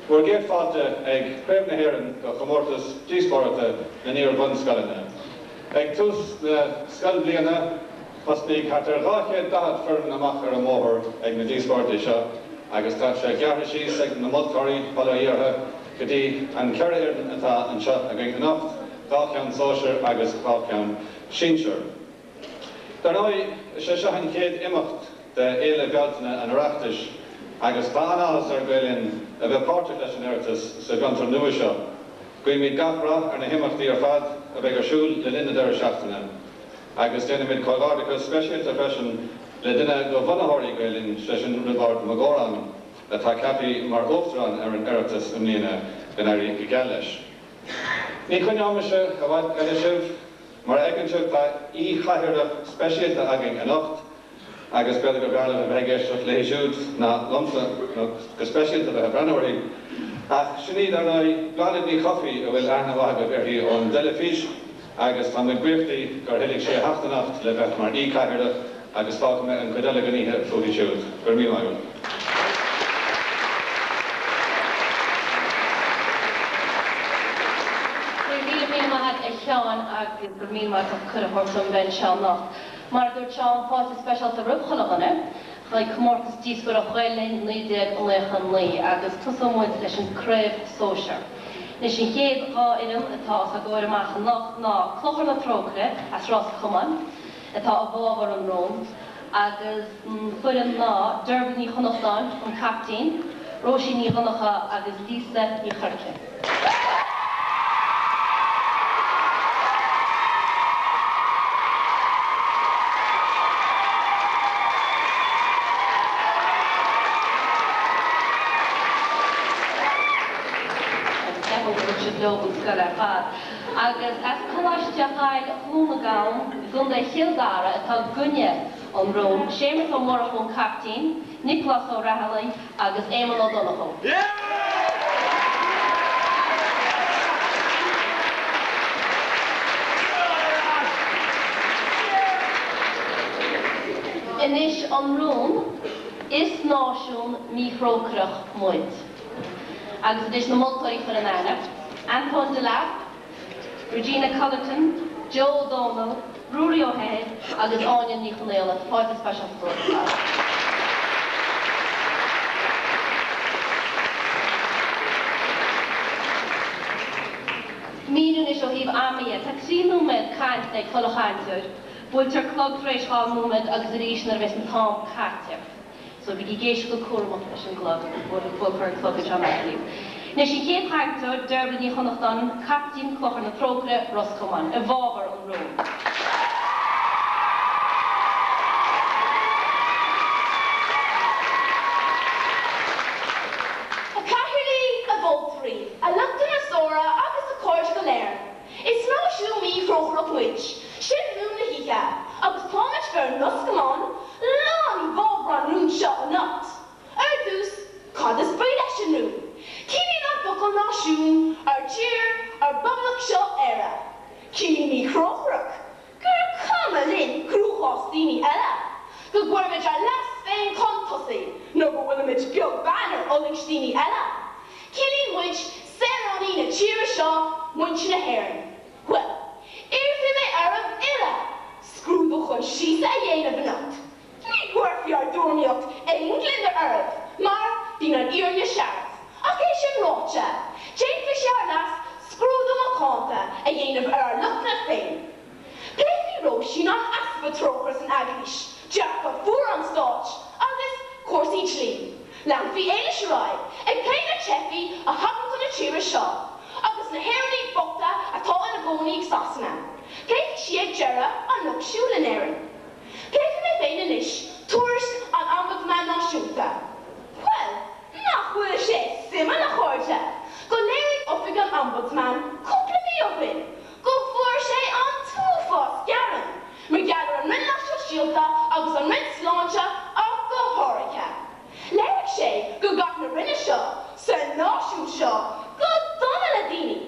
Bhur gcéad fáilte ag Craobh na hÉireann do Chomórtas Díospóireachta na nIar-Bhunscoileanna. Ag tús na scoilbhliana, thosnaigh thart ar 240 foireann amach ar an mbóthar ag na díospóireachtaí seo agus tá sé gearrtha síos ag na moltóirí, bail ó Dhia orthu, go dtí an 4 fhoireann atá anseo againn anocht, 2 cheann sóisir agus 2 cheann sinsir. Dar ndóigh, is é seo an chéad imeacht de Fhéile Bealtaine an Oireachtais agus tá an-áthas ar Gael Linn a bheith páirteach leis an Oireachtas sa bhfiontar nua seo. Guímid gach rath ar na himeachtaí ar fad a bheidh ar siúl le linn na deireadh seachtaine. Agus déanaimid comhghairdeachas speisialta freisin le duine de bhunaitheoirí Gael Linn, sé sin Roibeárd Mac Góráin, atá ceaptha mar Uachtarán ar an Oireachtas i mbliana, go n-éirí go geal leis. Ní choinneoidh mise i bhfad eile sibh. Mar a fheiceann sibh tá aoi-chathaoirleach speisialta againn anocht agus b'fhéidir gur bhfearr libh a bheith ag éisteacht léi siúd ná liomsa, nó go speisialta bheith ag breathnú uirthi. Ach sin í, dar ndóigh, Bláthnaid Ní Chofaigh a bhfuil aithne mhaith agaibh uirthi ón dteilifís agus tá muid buíoch di gur thoiligh sí a theacht anocht le bheith mar aoi-chathaoirleach agus fágfaidh mé an chuid eile den oíche fúithi siúd. Go raibh míle maith agat. Go raibh míle míle maith agat a Sheáin agus go raibh míle maith agat as cuireadh a thabhairt dom bheith anseo anocht. Mar a dúirt Seán, fáilte speisialta roimh chuile dhuine chuig Comórtas Díospóireacht Ghael Linn 1999 agus tosóidh muid leis an Craobh Sóisear. Anois an chéad dhá fhoireann atá os ár gcomhair amach anocht ná Clochar na Trócaire as Ros Comáin, atá i bhfabhar an rún, agus an foireann ná, Dearbhla Ní Chonnachtáin, an caiptín, Róisín Ní Dhonncha agus Lisa Ní Churcáin. Agus ceapaim go thug siad leo an scoil ar fad. Agus as Coláiste Chill Chluana Gabhann i gContae Chill Dara atá i gcoinne an rúin, Séamus Ó Murchú an caiptín, Nioclás Ó Raghallaigh agus Éamonn Ó Donnchú. Anois an rún, Is náisiún míthrócaireach muid. Agus anois na moltóirí a chuir in aithne, Antóin Delap, Regina Cullerton, Joe Ó Dónaill, Ruairí Ó hEithir agus Áine Ní Chonaola. Fáilte speisialta dóibh ar fad. Míniú anois ó thaobh ama dhe. Tá 3 nóiméad cainte ag chuile chainteoir. Buailtear clog tar éis 2 nóiméad agus arís nuair a bheas an t-am caite. So bígí ag éisteacht go cúramach leis an gclog agus buailfear an clog anseo in aice libh. Anois an chéad chainteoir, Dearbhla Ní Chonnachtáin, Caiptín Clochar na Trócaire, Ros Comáin, i bhfabhar an rúin. A chathaoirligh, a mholtóirí, a lucht an fhreasúra agus a chairde go léir. Is náisiún míthrócaireach muid, sin rún na hoíche, agus táimid foireann Ros Comáin lán i bhfabhar an rúin seo anocht. Ar dtús, cad is brí leis an rún? Ciallaíonn an focal náisiún ár dtír, ár bpoblacht seo Éire. Ciallaíonn míthrócaireach gur cuma linn cruachás daoine eile, go gcuirimid ár leas féin chun tosaigh nó go bhfuilimid beag beann ar fhulaingt daoine eile. Ciallaíonn muid, saoránaigh na tíre seo, muintir na hÉireann. Bhuel, iarrfaidh mé oraibh uile scrúdú coinsiasa a dhéanamh anocht. Ní thabharfaidh ár dtuairimíocht aon ghliondar oraibh, mar bíonn an fhírinne searbh. Ach é sin ráite, déanfaidh sé ár leas scrúdú macánta a dhéanamh ar ár lochtanna féin. Pléifidh Róisín an easpa trócaire san Eaglais, dearcadh fuar an stáit, agus cúrsaí dlí. Leanfaidh Éilis ar aghaidh ag plé na teifigh a thagann chun na tíre seo, agus na hÉireannaigh bochta atá ina gcónaí i Sasana. Pléifidh sí ag deireadh an Lucht Siúil in Éirinn. Pléifidh mé féin anois tuairisc an Ombudsman Náisiúnta. Bhuel, nach bhfuil sé suimiúil, a chairde, go léirigh Oifig an Ombudsman cúpla mí ó shin go bhfuair sé an t-uafás gearán mar gheall ar an Roinn Leasa Shóisialta agus an Roinn Sláinte ach go háirithe. Léirigh sé go gcaitheann na Ranna seo sa náisiún seo go dona le daoine.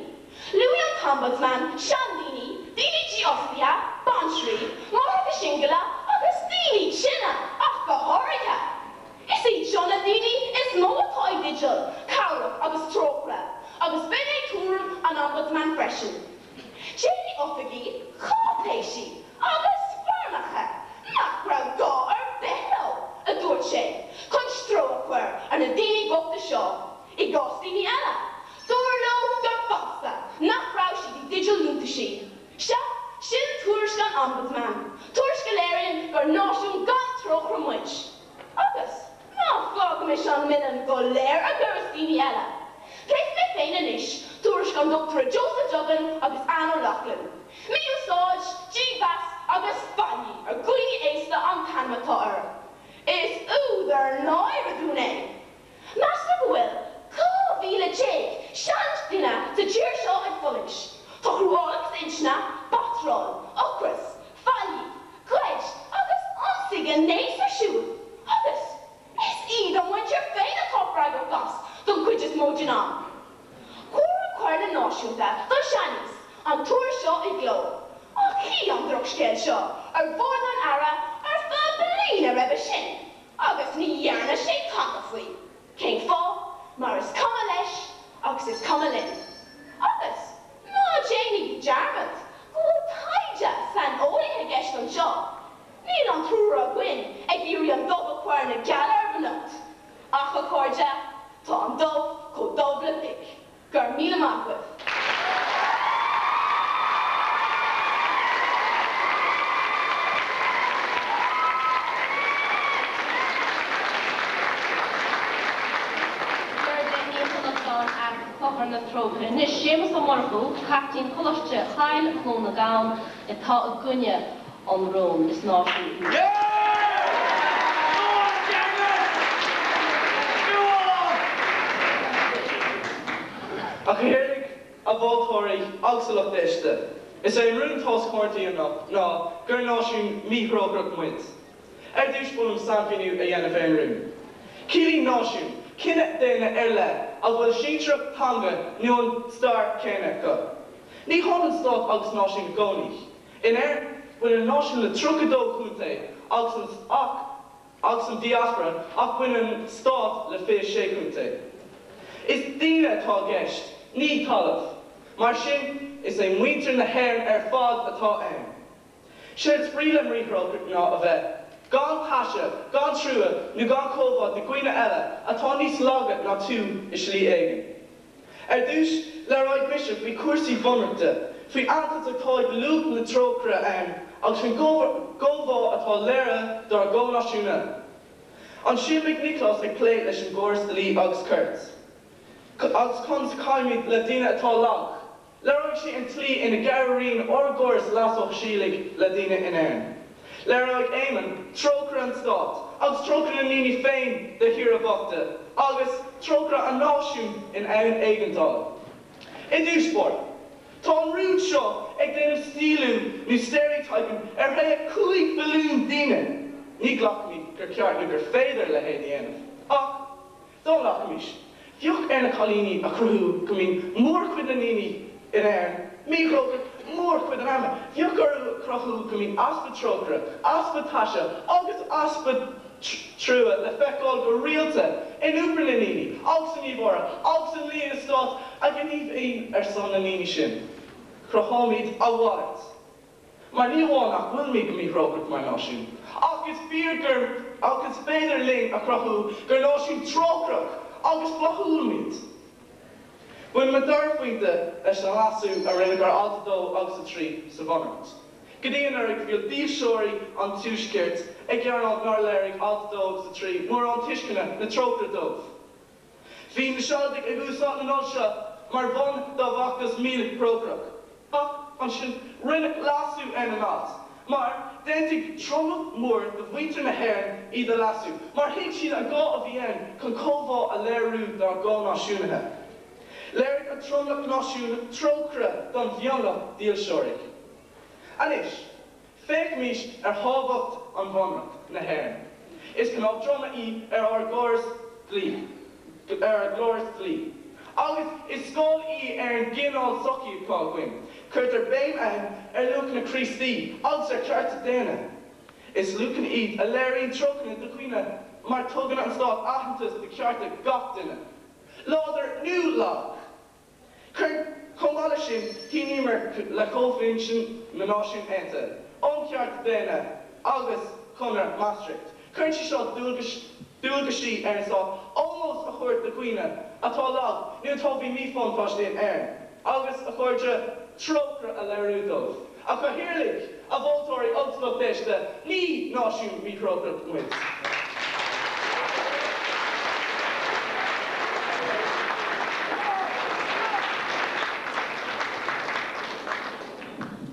Luaigh an tOmbudsman seandaoine, daoine dífhostaithe, baintrí, máithreacha singile agus daoine tinne. seisean. Déanfaidh oifigí cáipéisí agus foirmeacha nach raibh gá ar bith leo, a dúirt sé, chun stró a chur ar na daoine bochta seo. I gcás daoine eile, dúradh leo gur b'fhalsa nach raibh siad i dteideal liúntaisí. Sea, sin tuairisc an Ombudsman, tuairisc a léiríonn gur náisiún gan trócaire muid. Agus ná fágaimis an milleán go léir ar dhoras daoine eile. Pléifidh mé féin anois tuairisc an Dochtúra Joseph Duggan agus Anne O'Loughlin. Mí-úsáid, dímheas agus faillí ar dhaoine aosta an t-ainm atá air. Is údar náire dúinn é. Meastar go bhfuil 12,000 seanduine sa tír seo ag fulaingt. Tá cruálachas intinne, batráil, ocras, faillí, goid agus ionsaí gnéis ar siúl. Agus is iad a muintir féin atá freagrach as don chuid is mó den am. Chuir an Chomhairle Náisiúnta don Seanaois an tuairisc seo i gcló, ach shuigh an drochscéal seo ar bhord an Aire ar feadh bliana roimhe sin. Agus ní dhearna sé tada faoi. Cén fáth? Mar is cuma leis agus is cuma linn. Agus ná déanaigí dearmad go bhfuil taighde saineolaithe i gceist anseo. Níl an triúr againn ag iarraidh an dubh a chur ar na geala oraibh anocht. Ach, a chairde, tá an dubh chomh dubh le pic. Go raibh míle maith agaibh. Deirdre Ní Chonachtáin as Clochar na Trócaire. Anois, Séamus Ó Murchú, caiptín Choláiste Chill Chluain na gCann, atá i gcoinne an rúin. Is náisiún í. A Chathaoirligh, a mholtóirí agus a lucht éiste, is é an rún atá os comhair daoibh anocht ná gur náisiún míthrócaireach muid. Ar dtús ba mhaith liom sainmhíniú a dhéanamh ar an rún. Ciallaíonn náisiún cine daonna ar leith a bhfuil sinsearacht, teanga nó an stair chéanna acu. Ní hionann stát agus náisiún i gcónaí. In Éirinn, baineann náisiún le 32 chontae agus an ach agus an diaspora ach baineann stát le 26 chontae. Is daoine atá i gceist, ní talamh. Mar sin, is é muintir na hÉireann ar fad atá ann. Séard is brí le míthrócaire ná a bheith gan taise, gan trua nó gan comhbhá do dhaoine eile atá níos laige ná tú i slí éigin. Ar dtús, labhróidh mise faoi chúrsaí bunreachta, faoin aitheantas atá ag luach na trócaire ann agus faoin gcomhbhá atá léirithe dár gcomhnáisiúnaithe. Ansin beidh Nioclás ag plé leis an gcóras dlí agus cirt, agus conas a chaithimid le daoine atá lag. Léireoidh sé an tslí ina gcabhraíonn ár gcóras leasa shóisialaigh le daoine in Éirinn. Léireoidh Éamonn trócaire an stáit agus trócaire na ndaoine féin do thíortha bochta agus trócaire an náisiúin in am éigeandála. I dtús báire, tá an rún seo ag déanamh stíliú nó stereotyping ar thréithe 5 mhilliún daoine. Ní ghlacaimid gur ceart nó gur féidir a leithéid a dhéanamh. Ach. Dá nglacfaimis, bheadh ar na cailíní a chruthú go mbíonn mórchuid na ndaoine in Éirinn míthrócaireach mórchuid an ama. Bheadh orthu a chruthú go mbíonn easpa trócaire, easpa taise agus easpa trua le feiceáil go rialta in iompar na ndaoine agus a n-íomhánna agus i ndlí an stáit a ghníomhaíonn ar son na ndaoine sin. Cruthóimid a mhalairt. Mar ní amháin nach bhfuilimid míthrócaireach mar náisiún, ach is fíor gur ach is féidir linn a chruthú gur náisiún trócaireach agus flaithiúil muid. Baineann mo dara phointe leis an leasú a rinneadh ar Alt 2 agus 3 sa Bhunreacht. Go dtí anuraidh bhíodh dílseoirí an Tuaiscirt ag gearán nár léirigh Alt 2 agus 3 mórán tuisceana ná trócaire dóibh. Bhí na Sealadaigh ag úsáid na n-alt seo mar bhonn dá bhfeachtas míthrócaireach. Ach ansin rinneadh leasú ar na n-alt, mar d'aontaigh tromlach mór de mhuintir na hÉireann iad a leasú, mar thuig siad an gá a bhí ann chun comhbhá a léiriú dár gcomhnáisiúnaithe. Léirigh an tromlach náisiúnach trócaire don mhionlach dílseoirí. Anois, Féachaimis ar thábhacht an Bhunreacht na hÉireann. Is cnámh droma í ar ár gcóras dlí, ar ár gcóras dlí. Agus is scáil í ar an gcineál sochaí atá againn. Cuirtear béim ann ar luachanna Críostaí agus ar chearta daonna. Is luachanna iad a léiríonn trócaire do dhaoine mar tugann an stát aitheantas do chearta gach duine, láidir nó lag. Chomh maith leis sin, shíníomar le Coinbhinsiún na Náisiún Aontaithe um Chearta Daonna agus Conradh Maastricht. Cuireann sé seo dualgaisí ar an Stát ómós a thabhairt do dhaoine atá lag nó atá faoi mhíbhuntáiste in Éirinn agus, a chairde, trócaire a léiriú dóibh. A Chathaoirligh, a mholtóirí agus a lucht éisteachta, ní náisiún míthrócaireach muid.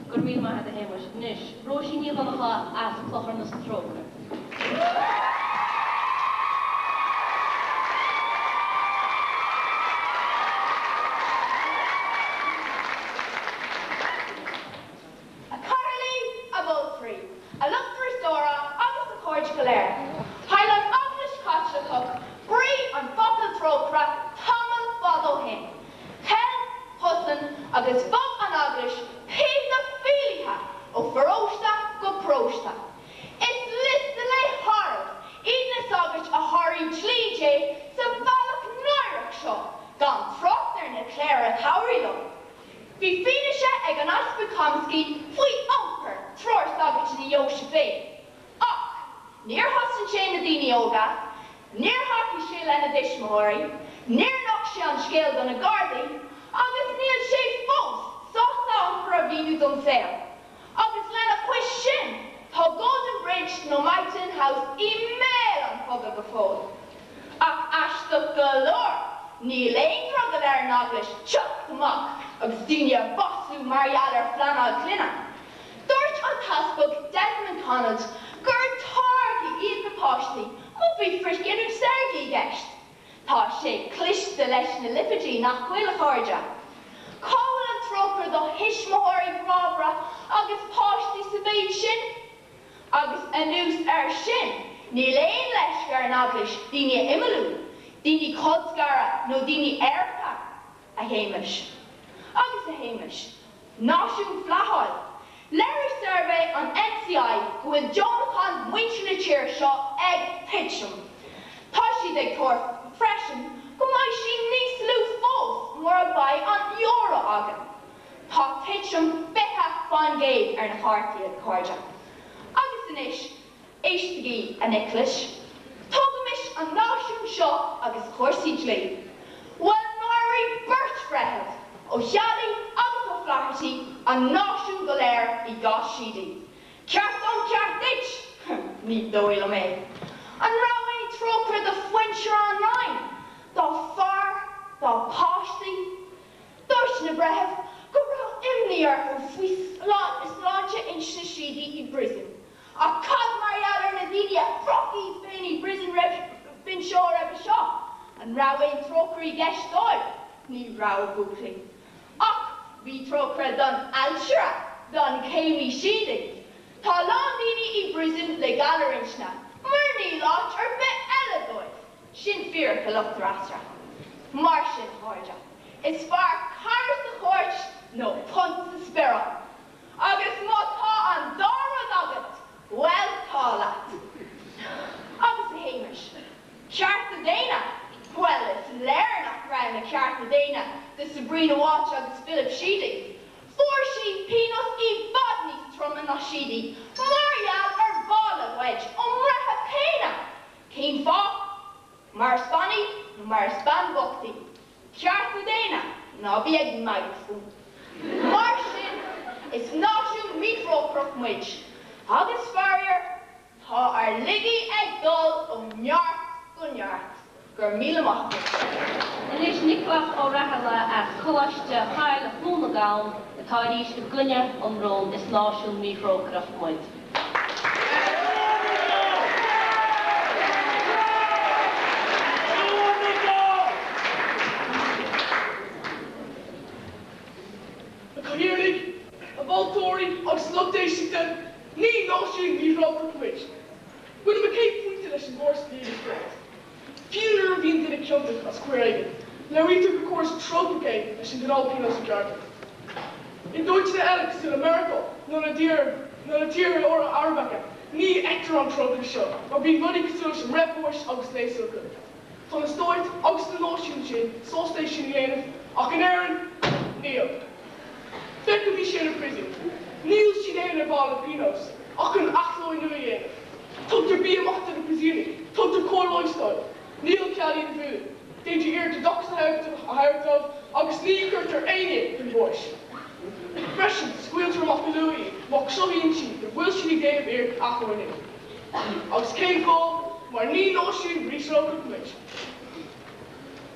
Go raibh míle maith agat a Shéamuis. Anois, Róisín Ní Dhonnchadha as Clochar na Trócaire. A Chathaoirligh, a mholtóirí, a lucht turasóra agus a chairde go léir. Chaill an Eaglais Chaitliceach brí an focal trócaire tamall fada ó shin. Cheil, chosain agus bhog an Eaglais píosa fiailithe ó pharóiste go paróiste. Is liosta le háireamh iad na sagairt a sháraigh dlí Dé sa bhealach náireach seo, gan trácht ar na cléir a chabhraigh leo. Bhí fianaise ag an Easpag Cambuskie faoi iompar triúr sagart ina dheoise féin. Ach níor chosain sé na daoine óga, níor thacaigh sé lena dtuismitheoirí, níor nocht sé an scéal do na Gardaí agus níl sé fós sásta a iompar a mhíniú don saol. Agus lena chois sin, tá Golden Bridge nó Magdalen House i mbéal an phobail go fóill. Ach aisteach go leor, níl aon drogall ar an Eaglais teacht amach agus daoine a mhaslú mar gheall ar phleanáil clainne. Dúirt an tEaspag Desmond Conant gur táirgí iad na páistí má bhí frithghiniúint saorga i gceist. Tá sé cliste leis na lipéidí, nach bhfuil, a chairde? Cá bhfuil an trócaire do thuismitheoirí grámhara agus páistí sa mhéid sin? Agus anuas air sin, níl aon leisce ar an Eaglais daoine a imeallú, daoine colscartha nó daoine aeracha, a Shéamais. Agus a Shéamais, Náisiún flaithiúil. Léirigh suirbhé an NCI go bhfuil deonúchán mhuintir na tíre seo ag titim. Tá siad ag tuar freisin go mbeidh sí níos lú fós mura mbeidh an euro againn. Tá titim 20% ar na cártaí, a chairde. Agus anois, Éistigí, a Niocláis. Tógaimis an náisiún seo agus cúrsaí dlí. Bhuel, náirigh beirt bhreitheamh, Ó Ceallaigh agus Ó Flaherty, an náisiún go léir i gcás Sheedy. Ceart dom, ceart duit? Ní dóigh liom é. An raibh aon trócaire do Fuinseoir Online? Dá fear? Dá páistí? Dúirt na breithimh go raibh imní orthu faoi sláinte intinne Sheedy i bpríosún. Ach cad mar gheall ar na daoine a chroch iad féin i bpríosún Fuinseoir roimhe seo? An raibh aon trócaire i gceist dóibh? Ní raibh, a bhuachaillí. Ach bhí trócaire don ailtire, don chéimí Sheedy. Tá a lán daoine i bpríosún le galar intinne, mar níl áit ar bith eile dóibh. Sin fíric, a lucht fhreasúra. Mar sin, a chairde, is fearr cara sa chúirt nó punt sa spioradh. Agus má tá an dá rud agat, bhuel, tá leat. Agus a Shéamais, cearta daonna? Bhuel, is léir nach raibh na cearta daonna do Sabrina Walsh agus Philip Sheedy. Fuair siad pionós i bhfad níos troime ná Sheedy mar gheall ar mhála a ghoid ón mbreitheamh céanna! Cén fáth? Mar is bean í nó mar is bean bhocht í. Cearta daonna, ná bí ag magadh fúm. Mar sin, is náisiún míthrócaireach muid, agus faraor, tá ár laigí ag dul ó neart go neart. Go raibh míle maith agat. Anois Nioclás Ó Rathaille as Coláiste Chaill Chluain na gConn atá arís i gcoinne an rún Is náisiún míthrócaireach muid. A Chathaoirligh, a mholtóirí agus a lucht éisteachta, ní náisiún míthrócaireach muid. Bainim 100 pointe leis an gcóras dlí go spórt. Fiú nuair a bhíonn duine ciontach as coir éigin, léirítear gur córas trócaireach é leis an gcineál pionóis a ghearrtar. I dtíortha eile cosúil le Meiriceá nó na nó na tíortha Arabacha, ní fheictear an trócaire seo mar bíonn rudaí cosúil leis an mbreith bháis agus léasú acu. Tá na stáit agus na náisiúin sin sásta é sin a dhéanamh ach in Éirinn? Níl. Feicimid ar na príosúin. Níl siad ann ar mhaithe le pionós, ach chun athlonnú a dhéanamh. Tugtar bia maith do na príosúnaigh, tugtar cóir leighis dóibh. Níl cead iad a bhualadh. Déantar iarracht a dtochas a thabhairt dóibh agus ní chuirtear éinne chun báis. Freisin, scaoiltear amach go luath iad má chruthaíonn siad go bhfuil siad ag déanamh iarracht athlonnú. Agus cén fáth? Mar ní náisiún míthrócaireach muid.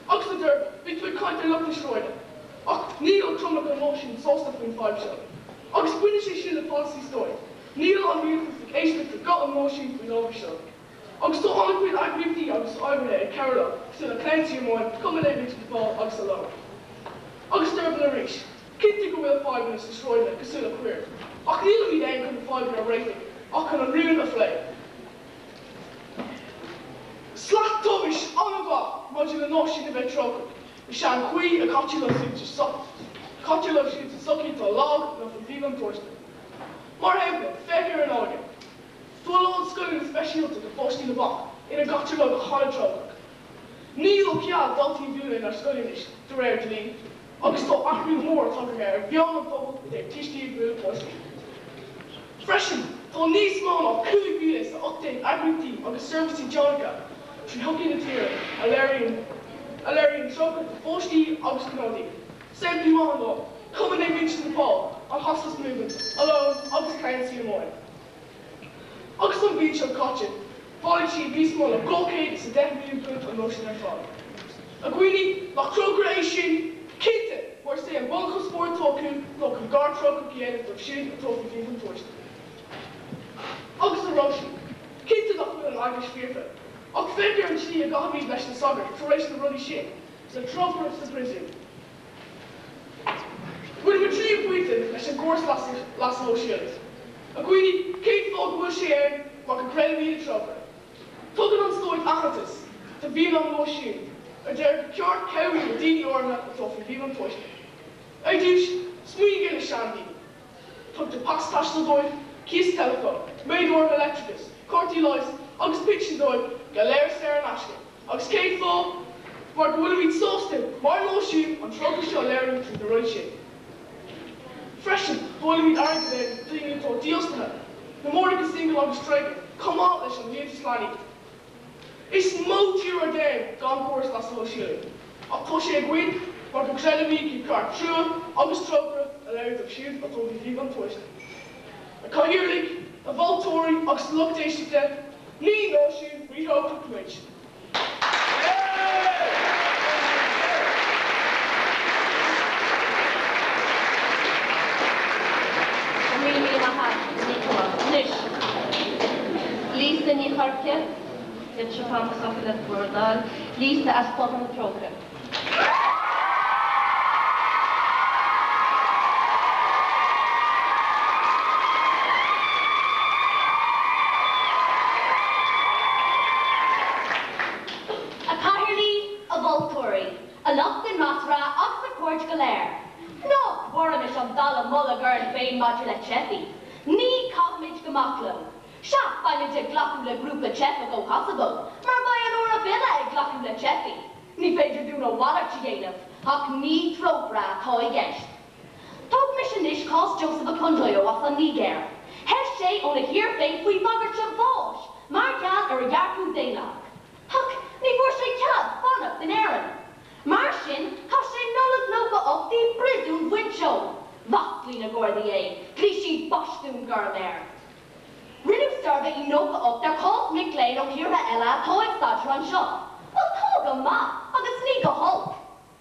Agus a Deirbhile, bhí tú ag caint ar lucht na sráide. Ach níl tromlach an náisiúin sásta faoin fadhb seo. Agus baineann sé sin le polasaí stáit. Níl an rialtas ag éisteacht le guth an náisiúin faoin ábhar seo. Agus tá an-chuid eagraíochtaí agus oibrithe ag cabhrú leo, cosúil le Clann Síomóin, Cumann Naomh Vincent de Paul agus a lán. Agus Deirbhile arís, cinnte go bhfuil fadhbanna sna sráideanna cosúil le coir, ach nílimid ann chun na fadhbanna a réiteach ach chun an rún a phlé. Slat tomhais an-mhaith maidir le náisiún a bheith trócaireach is ea an chaoi a gcaitear leo siúd sa tsochaí atá lag nó faoi mhíbhuntáiste. Mar shampla, féach ar an óige. Tá a lán scoileanna speisialta do pháistí na mbeach ina gcaitear leo go han-trócaireach. Níl cead daltaí a bhualadh inár scoil anois, de réir dlí, agus tá athrú mór tagtha ar mheon an phobail i dtaobh tuistí ag bualadh páistí. Freisin, tá níos mó ná 5,018 eagraíochtaí agus seirbhísí deonacha trí shochaí na tíre a léiríonn a léiríonn trócaire do pháistí agus gnáthdaoine. Samplaí maithe ná Cumann Naomh Vincent de Paul, an Hospice Movement, Alone agus Clann Síomóin. Agus an bhliain seo caite, bhailigh siad níos mó ná £210 milliún don náisiún ar fad. A dhaoine, nach trócaire é sin? Cinnte, mar is é an bunchuspóir atá acu ná chun gar trócaireach a dhéanamh dóibh siúd atá faoi mhíbhuntáiste. Agus a Róisín, cinnte nach bhfuil an Eaglais foirfe, ach féach ar an tslí a gcaithimid leis na sagairt tar éis na rudaí sin, sa trócaire sa phríosún. Bainim an tríú pointe leis an gcóras leasa shóisialaigh. A dhaoine, cén fáth go bhfuil sé ann mar go gcreidimid i dtrócaire? Tugann an stát aitheantas do mhian an náisiúin, a deir gur ceart cabhrú le daoine áirithe atá faoi mhíbhuntáiste. Ar dtús, smaoinigh ar na seandaoine. Tugtar pas taistil dóibh, cíos teileafóin, méid áirithe leictreachais, cártaí leighis agus pinsean dóibh go léir saor in aisce. Agus cén fáth? Mar go bhfuilimid sásta, mar náisiún, an trócaire seo a léiriú tríd na rudaí sin. Freisin, dáilimid airgead ar dhaoine atá dífhostaithe, na máithreacha singil agus tréigthe, chomh maith leis an Liúntas Leanaí. Is mó tír ar domhan gan córas leasa shóisialaigh, ach tá sé againn mar go gcreidimid gur ceart trua agus trócaire a léiriú dóibh siúd atá faoi mhíbhuntáiste. A Chathaoirligh, a mholtóirí agus a lucht éisteachta, Ní náisiún míthrócaireach muid. Go raibh míle maith agat, a Niocláis. Anois, Lisa Ní Chorca, d'fhéadfadh sibh am a chaitheamh le bhur dtoil. Lisa as Bóthar na Trócaire. A Chathaoirligh, a mholtóirí, a lucht an fhreasúra agus a chairde go léir. Ná cuirimis an dallamullóg orainn féin maidir le teifigh. Ní chaithfimid go maith leo. Sea, beimid ag glacadh le grúpa teifeach ó Chosavó, mar beidh an Eoraip uile ag glacadh le teifigh. Ní féidir dúinn a mhalairt a dhéanamh, ach ní trócaire atá i gceist. Tógaimis anois cás Joseph Okundaye as an Nigéir. Theith sé óna thír féin faoi bhagairt a bháis mar gheall ar a dhearcadh daonlathach. Ach ní bhfuair sé cead fanacht in Éirinn. Mar sin, chaith sé Nollaig 98 i bpríosún Mhuinseo. Mhaslaigh na Gardaí é, ghlaoigh siad bastún gorm air. Rinneadh suirbhé i 98 ar chás mic léinn ó thíortha eile atá ag staidéar anseo. Bhuel, tá go maith agus ní go holc.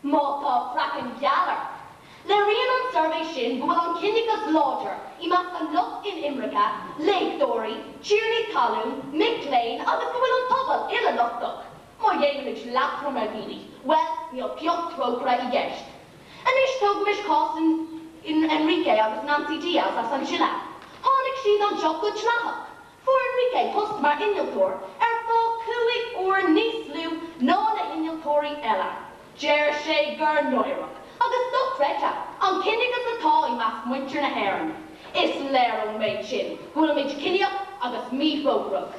Má tá craiceann geal ort. Léiríonn an suirbhé sin go bhfuil an ciníochas láidir i measc an lucht inimirce, léachtóirí, tiarnaí talún, mic léinn agus go bhfuil an pobal uile lochtach. Má dhéanaimid leatrom ar dhaoine, bhuel, níl pioc trócaire i gceist. Anois tógaimis cás Enrique agus Nancy Diaz as an Sile. Tháinig siad anseo go dleathach. Fuair Enrique post mar innealtóir ar phá 5 uair níos lú ná na hinnealtóirí eile. Deir sé gur náireach agus dochreidte an ciníochas atá i measc muintir na hÉireann. Is léir ón méid sin go bhfuilimid ciníoch agus míthrócaireach.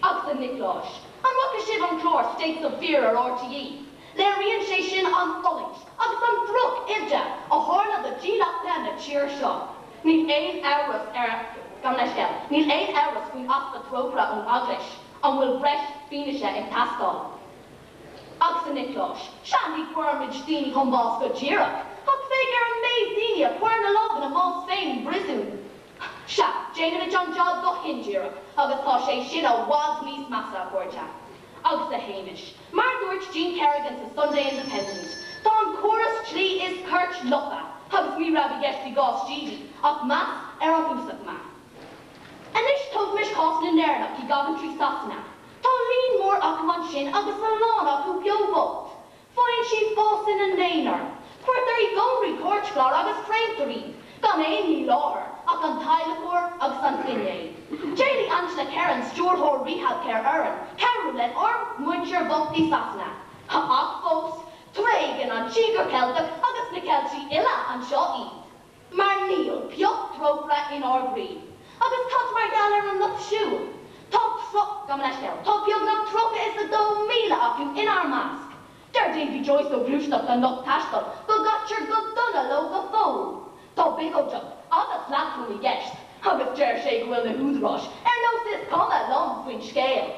Agus a Niocláis, an bhfaca sibh an clár States of Fear ar RTÉ? Léiríonn sé sin an fhulaingt agus an droch-íde a tharla do dhílleachta na tíre seo. Níl aon amhras ar, gabh mo leithscéal, níl aon amhras faoin easpa trócaire ón Eaglais. An bhfuil breis fianaise ag teastáil? Agus a Niocláis, sea ní chuirimid daoine chun báis go díreach, ach féach ar an méid daoine a chuireann a lámh ina mbás féin i bpríosún. Sea, déanaimid an jab go hindíreach agus tá sé sin i bhfad níos measa, a chairde. Agus a Shéamais, mar a dúirt Jean Kerrigan sa Sunday Independent, tá an córas dlí is cairt lofa agus ní raibh i gceist i gcás Gigi ach meas ar an uasaicme. Anois tógaimis cás na nÉireannach i gCoventry Sasana. Tá líon mór acu ansin agus a lán acu beo bocht. Faigheann siad bás ina n-aonar. Cuirtear i gcónraí cairtchláir agus créamtar iad, gan aon ní i láthair ach an t-adhlacóir agus an finné. D'éiligh Angela Kerins, stiúrthóir RehabCare orainn, cabhrú len ár muintir bhocht i Sasana. Ach fós, tréigeann an Tíogar Ceilteach agus na Ceiltigh uile anseo iad. Mar níl pioc trócaire inár gcroí. Agus cad mar gheall ar an lucht siúil? Tá gabh mo leithscéal, tá beagnach 32,000 acu inár measc. Deir Davy Joyce ó Ghluaiseacht an Lucht Taistil go gcaitear go dona leo go fóill. Tá biogóideacht agus leatrom i gceist, agus deir sé go bhfuil na húdaráis ar nós is cuma liom faoin scéal.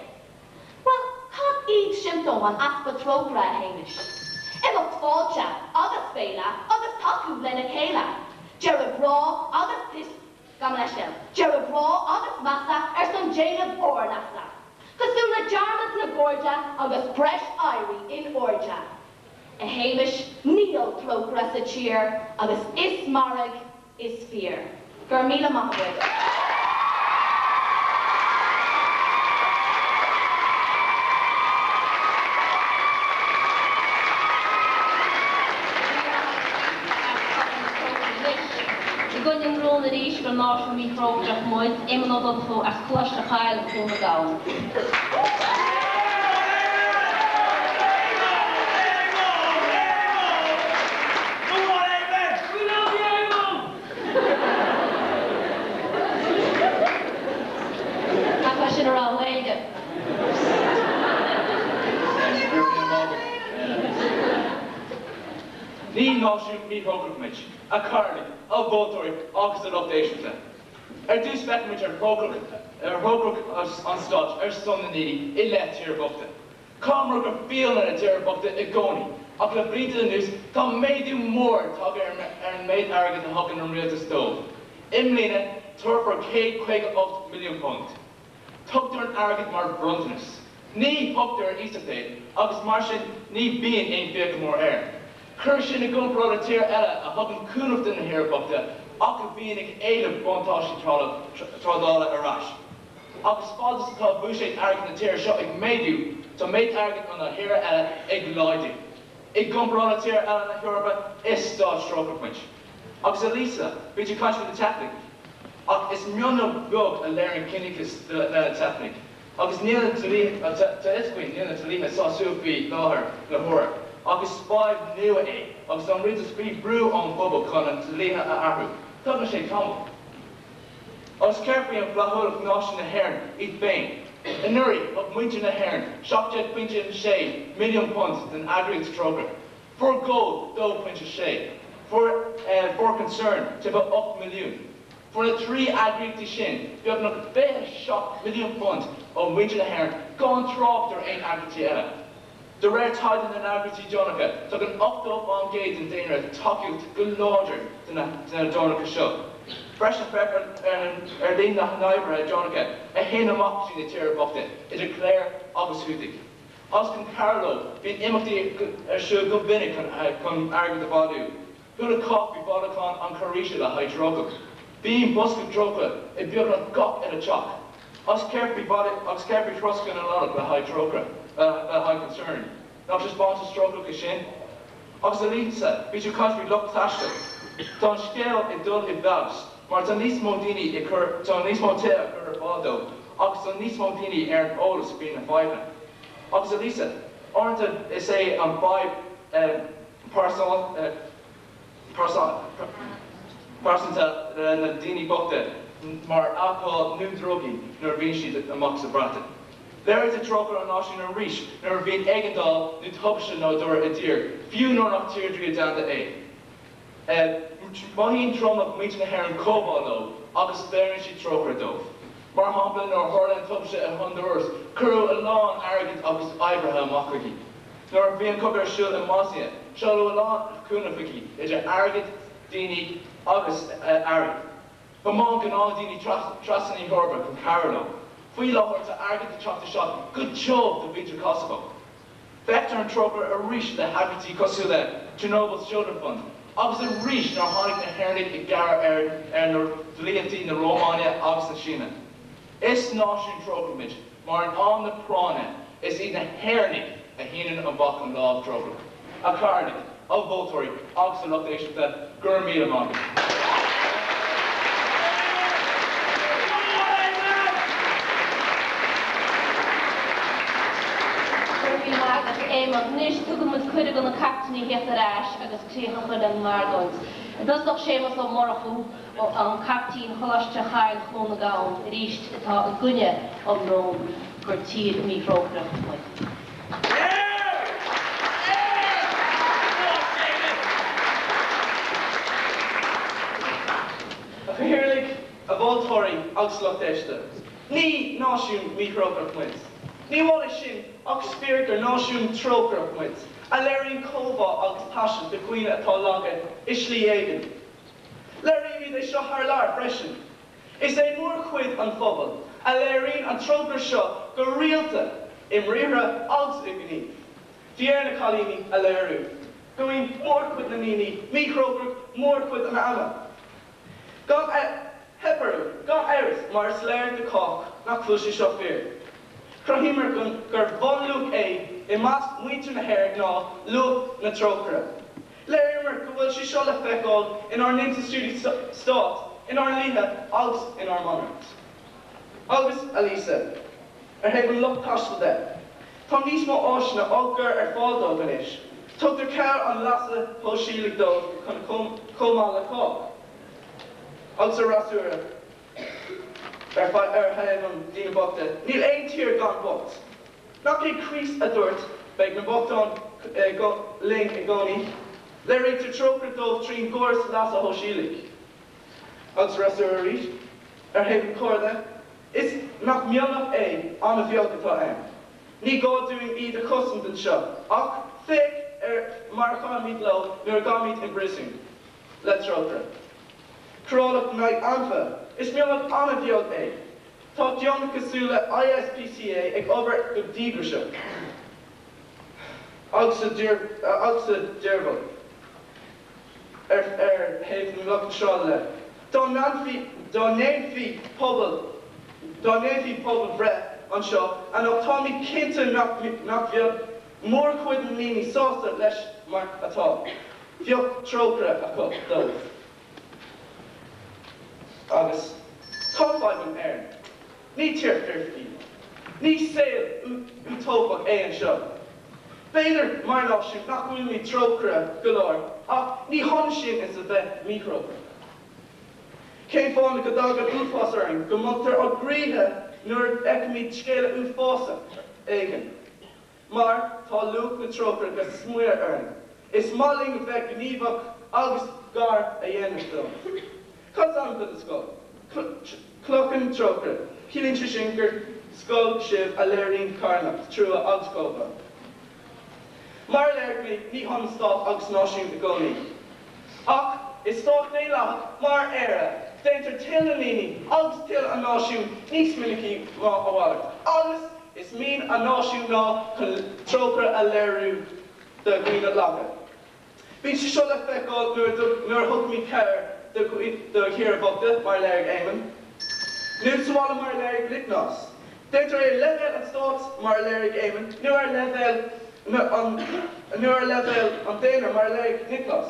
Bhuel, cad iad siomptóim an easpa trócaire, a Shéamais? Imeacht fáilte agus féile agus tacú lena chéile. Deireadh grá agus tuis, gabh mo leithscéal, deireadh grá agus measa ar son déanamh ár leasa. Cosúil le dearmad na gcairde agus breis éirí in airde. A Shéamais, níl trócaire sa tír agus is mairg is fíor. Go raibh míle maith agat. I gcoinne an rún arís gur náisiún míthrócaireach muid, Éamonn Ó Donnchú as Coláiste Chaill, Dún na Gall. Caithfidh é sin a rá i nGaeilge. Ní náisiún míthrócaireach muid, a chathaoirligh, a mholtóirí agus a lucht éisteachta. Ar dtús féachaimis ar thrócaireacht an stáit ar son na ndaoine i leith tíortha bochta. Chaitheamar go fial le na tíortha bochta i gcónaí, ach le blianta anuas tá méadú mór tagtha ar an méid airgid a thugann an rialtas dóibh. I mbliana, tabharfar £158 milliún. Tugtar an airgead mar bhronntanas. Ní thugtar ar iasacht é agus mar sin ní bhíonn aon fiacha mór air. Cuir sin i gcomparáid le tíortha eile a thugann cúnamh do na thíortha bochta ach a bhíonn ag éileamh buntáistí trádála ar ais. Agus fad is atá buiséad airgid na tíre seo ag méadú, tá méid airgid ó na thíortha eile ag laghdú. I gcomparáid le tíortha eile na hEorpa, is stát trócaireach muid. Agus a Lisa, bhí tú ag caint faoi na teifigh. Ach is mionlach beag a léiríonn ciníochas le na teifigh. Agus níl na dlíthe, tá a fhios againn, níl na dlíthe sásúil faoi láthair na huaire. Ach is fadhb nua é, agus tá an rialtas faoi bhrú ón bpobal chun na dlíthe a athrú. Tógann sé tamall. Agus céard faoi an bhflaithiúlacht náisiún na hÉireann iad féin? Anuraidh, thug muintir na hÉireann £17.6 milliún don eagraíocht Trócaire. Fuair Goal 2.6. Fuair fuair Concern timpeall 8 milliún. Fuair na 3 eagraíochtaí sin beagnach £27 milliún ó mhuintir na hÉireann gan trácht ar aon eagraíochtaí eile. De réir taighde na n-eagraíochtaí deonacha, tugann 80% den daonra tacaíocht go láidir do na deonacha seo. Freisin, féach ar líon na n-oibrithe deonacha a théann amach go dtí na tíortha bochta, idir chléir agus thuataigh. Agus chun cabhrú leo, bíonn imeachtaí ar siúl go minic chun airgead a bhailiú. Chuala cách faoi bhailiúchán an Churaoise le haghaidh Trócaire. Bíonn bosca Trócaire i beagnach gach uile teach. Agus céard faoi bhaile agus céard faoi throscadh na Nollag le haghaidh Trócaire, le haghaidh Concern? Nach taispeántas trócaireach é sin? Agus a Lisa, bhí tú ag caint faoi lucht taistil. Tá an scéal ag dul i bhfeabhas mar tá níos mó daoine ag cur, tá níos mó tithe á gcur ar fáil dóibh agus tá níos mó daoine ar an eolas faoi na fadhbanna. Agus a Lisa, uaireanta is é an fadhb pearsanta le na daoine bochta mar alcól nó drugaí nuair a bhíonn siad amach sa Bhreatain. Léirítear trócaire an náisiúin arís nuair a bhíonn éigeandáil nó tubaiste nádúrtha i dtír, fiú nuair nach tír dríodánta é. Mothaíonn tromlach muintir na hÉireann comhbhá leo agus léiríonn siad trócaire dóibh. Mar shampla, nuair a tharla an tubaiste i Hondúras, cuireadh a lán airgid agus oibrithe amach chuici. Nuair a bhí an cogadh ar siúl i mBosnia, seoladh a lán cúnaimh chuici, idir airgead, daoine agus earraí. Thiomáin gnáthdhaoine trasna na hEorpa chun cabhrú leo. Faoi láthair tá airgead ag teacht isteach go tiubh do mhuintir Kosovo. Feictear an trócaire arís le heagraíochtaí cosúil le Chernobyl's Children Fund agus arís nuair a tháinig na hÉireannaigh i gcabhair ar na dlíochtaí na Rómáine agus na Síne. Is náisiún trócaireach muid mar in am na práinne is iad na hÉireannaigh a shíneann amach an lámh trócaireach. A chathaoirligh, a mholtóirí agus a lucht éisteachta, go raibh míle maith agaibh. Go raibh míle maith agat, Éamonn. Anois, tugann muid cuireadh do na caiptíní theacht ar ais agus críoch a chur lena n-argóint. I dtosach, Séamus Ó Murchú, an caiptín Choláiste Chaill Chluain na Gabhann, arís, atá i gcoinne an rún gur tír mhíthrócaireach muid. A Chathaoirligh, a mholtóirí agus lucht éisteachta, ní náisiún míthrócaireach muid. Ní amháin é sin, ach is fíor gur náisiún trócaireach muid, a léiríonn comhbhá agus taise do dhaoine atá laga i slí éigin. Léirímid é seo thar lear freisin. Is é mórchuid an phobail a léiríonn an trócaire seo go rialta i mbriathra agus i ngníomh. Bhí ar na cailíní a léiriú go mbíonn mórchuid na ndaoine míthrócaireach mórchuid an ama. Gan theip orthu, gan amhras, mar is léir do chách nach bhfuil sé seo fíor. Chruthaíomar gur bhunluach é i measc muintir na hÉireann ná luach na trócaire. Léiríomar go bhfuil sé seo le feiceáil inár n-institiúidí stáit, inár ndlíthe agus inár mbunreacht. Agus, a Lisa, ar thaobh an lucht taistil de, tá níos mó áiseanna á gcur ar fáil dóibh anois. Tugtar cabhair an leasa shóisialaigh dóibh chun chomh maith le cách. Agus a fhreasúra, ar thaobh an daoine bochta, níl aon tír gan bocht. Nach é Críost a dúirt, Beidh na bochtáin linn i gcónaí? Léirítear trócaire dóibh trín gcóras leasa shóisialaigh. Agus freasúra arís, ar thaobh an chóir de, is nach mionlach é an-bheag atá ann. Ní gá dúinn iad a chosaint anseo, ach féach ar mar a chaithimid leo nuair a gabhaimid i bpríosún. Le trócaire. Cóireálacht in aghaidh anfa, is mionlach an-bheag é. Tá deontais cosúil le ISPCA ag obair go díograiseach agus sa diabhal ar thaobh na lucht sráide de. Dá dá ndéanfaí pobal dá ndéanfaí pobalbhreith anseo anocht táimid cinnte nach mbeadh mórchuid na ndaoine sásta leis mar atá. Bheadh trócaire acu dóibh. Agus tá fadhb in Éirinn. Ní tír foirfe í. Ní saol útóipeach é anseo. B'fhéidir, mar náisiún, nach bhfuilimid trócaireach go leor, ach ní hionann sin is a bheith míthrócaireach. Cén fáth go dtagann uafás orainn, go mbogtar ár gcroíthe nuair a fheicimid scéala uafásach éigin? Mar tá luach na trócaire go smior orainn, is maith linn a bheith gníomhach agus gar a dhéanamh dóibh. Cad is ainm do do scoil? Clochán Trócaire. Ciallaíonn sé sin gur scoil sibh a léiríonn carthanacht, trua agus comhbhá. Mar a léirigh mé, ní hionann stát agus náisiún i gcónaí. Ach i stát daonlathach mar Éire, déantar toil na ndaoine agus toil an náisiúin níos minicí ná a mhalairt. Agus is mian an náisiúin ná chun trócaire a léiriú do dhaoine laga. Bíonn sé seo le feiceáil nuair a thugaimid cabhair do thíortha bochta, mar a léirigh Éamonn, nó sa bhaile mar a léirigh Nioclás. Déantar é ar leibhéal an stáit, mar a léirigh Éamonn, nó ar leibhéal nó ar leibhéal an daonra, mar a léirigh Nioclás.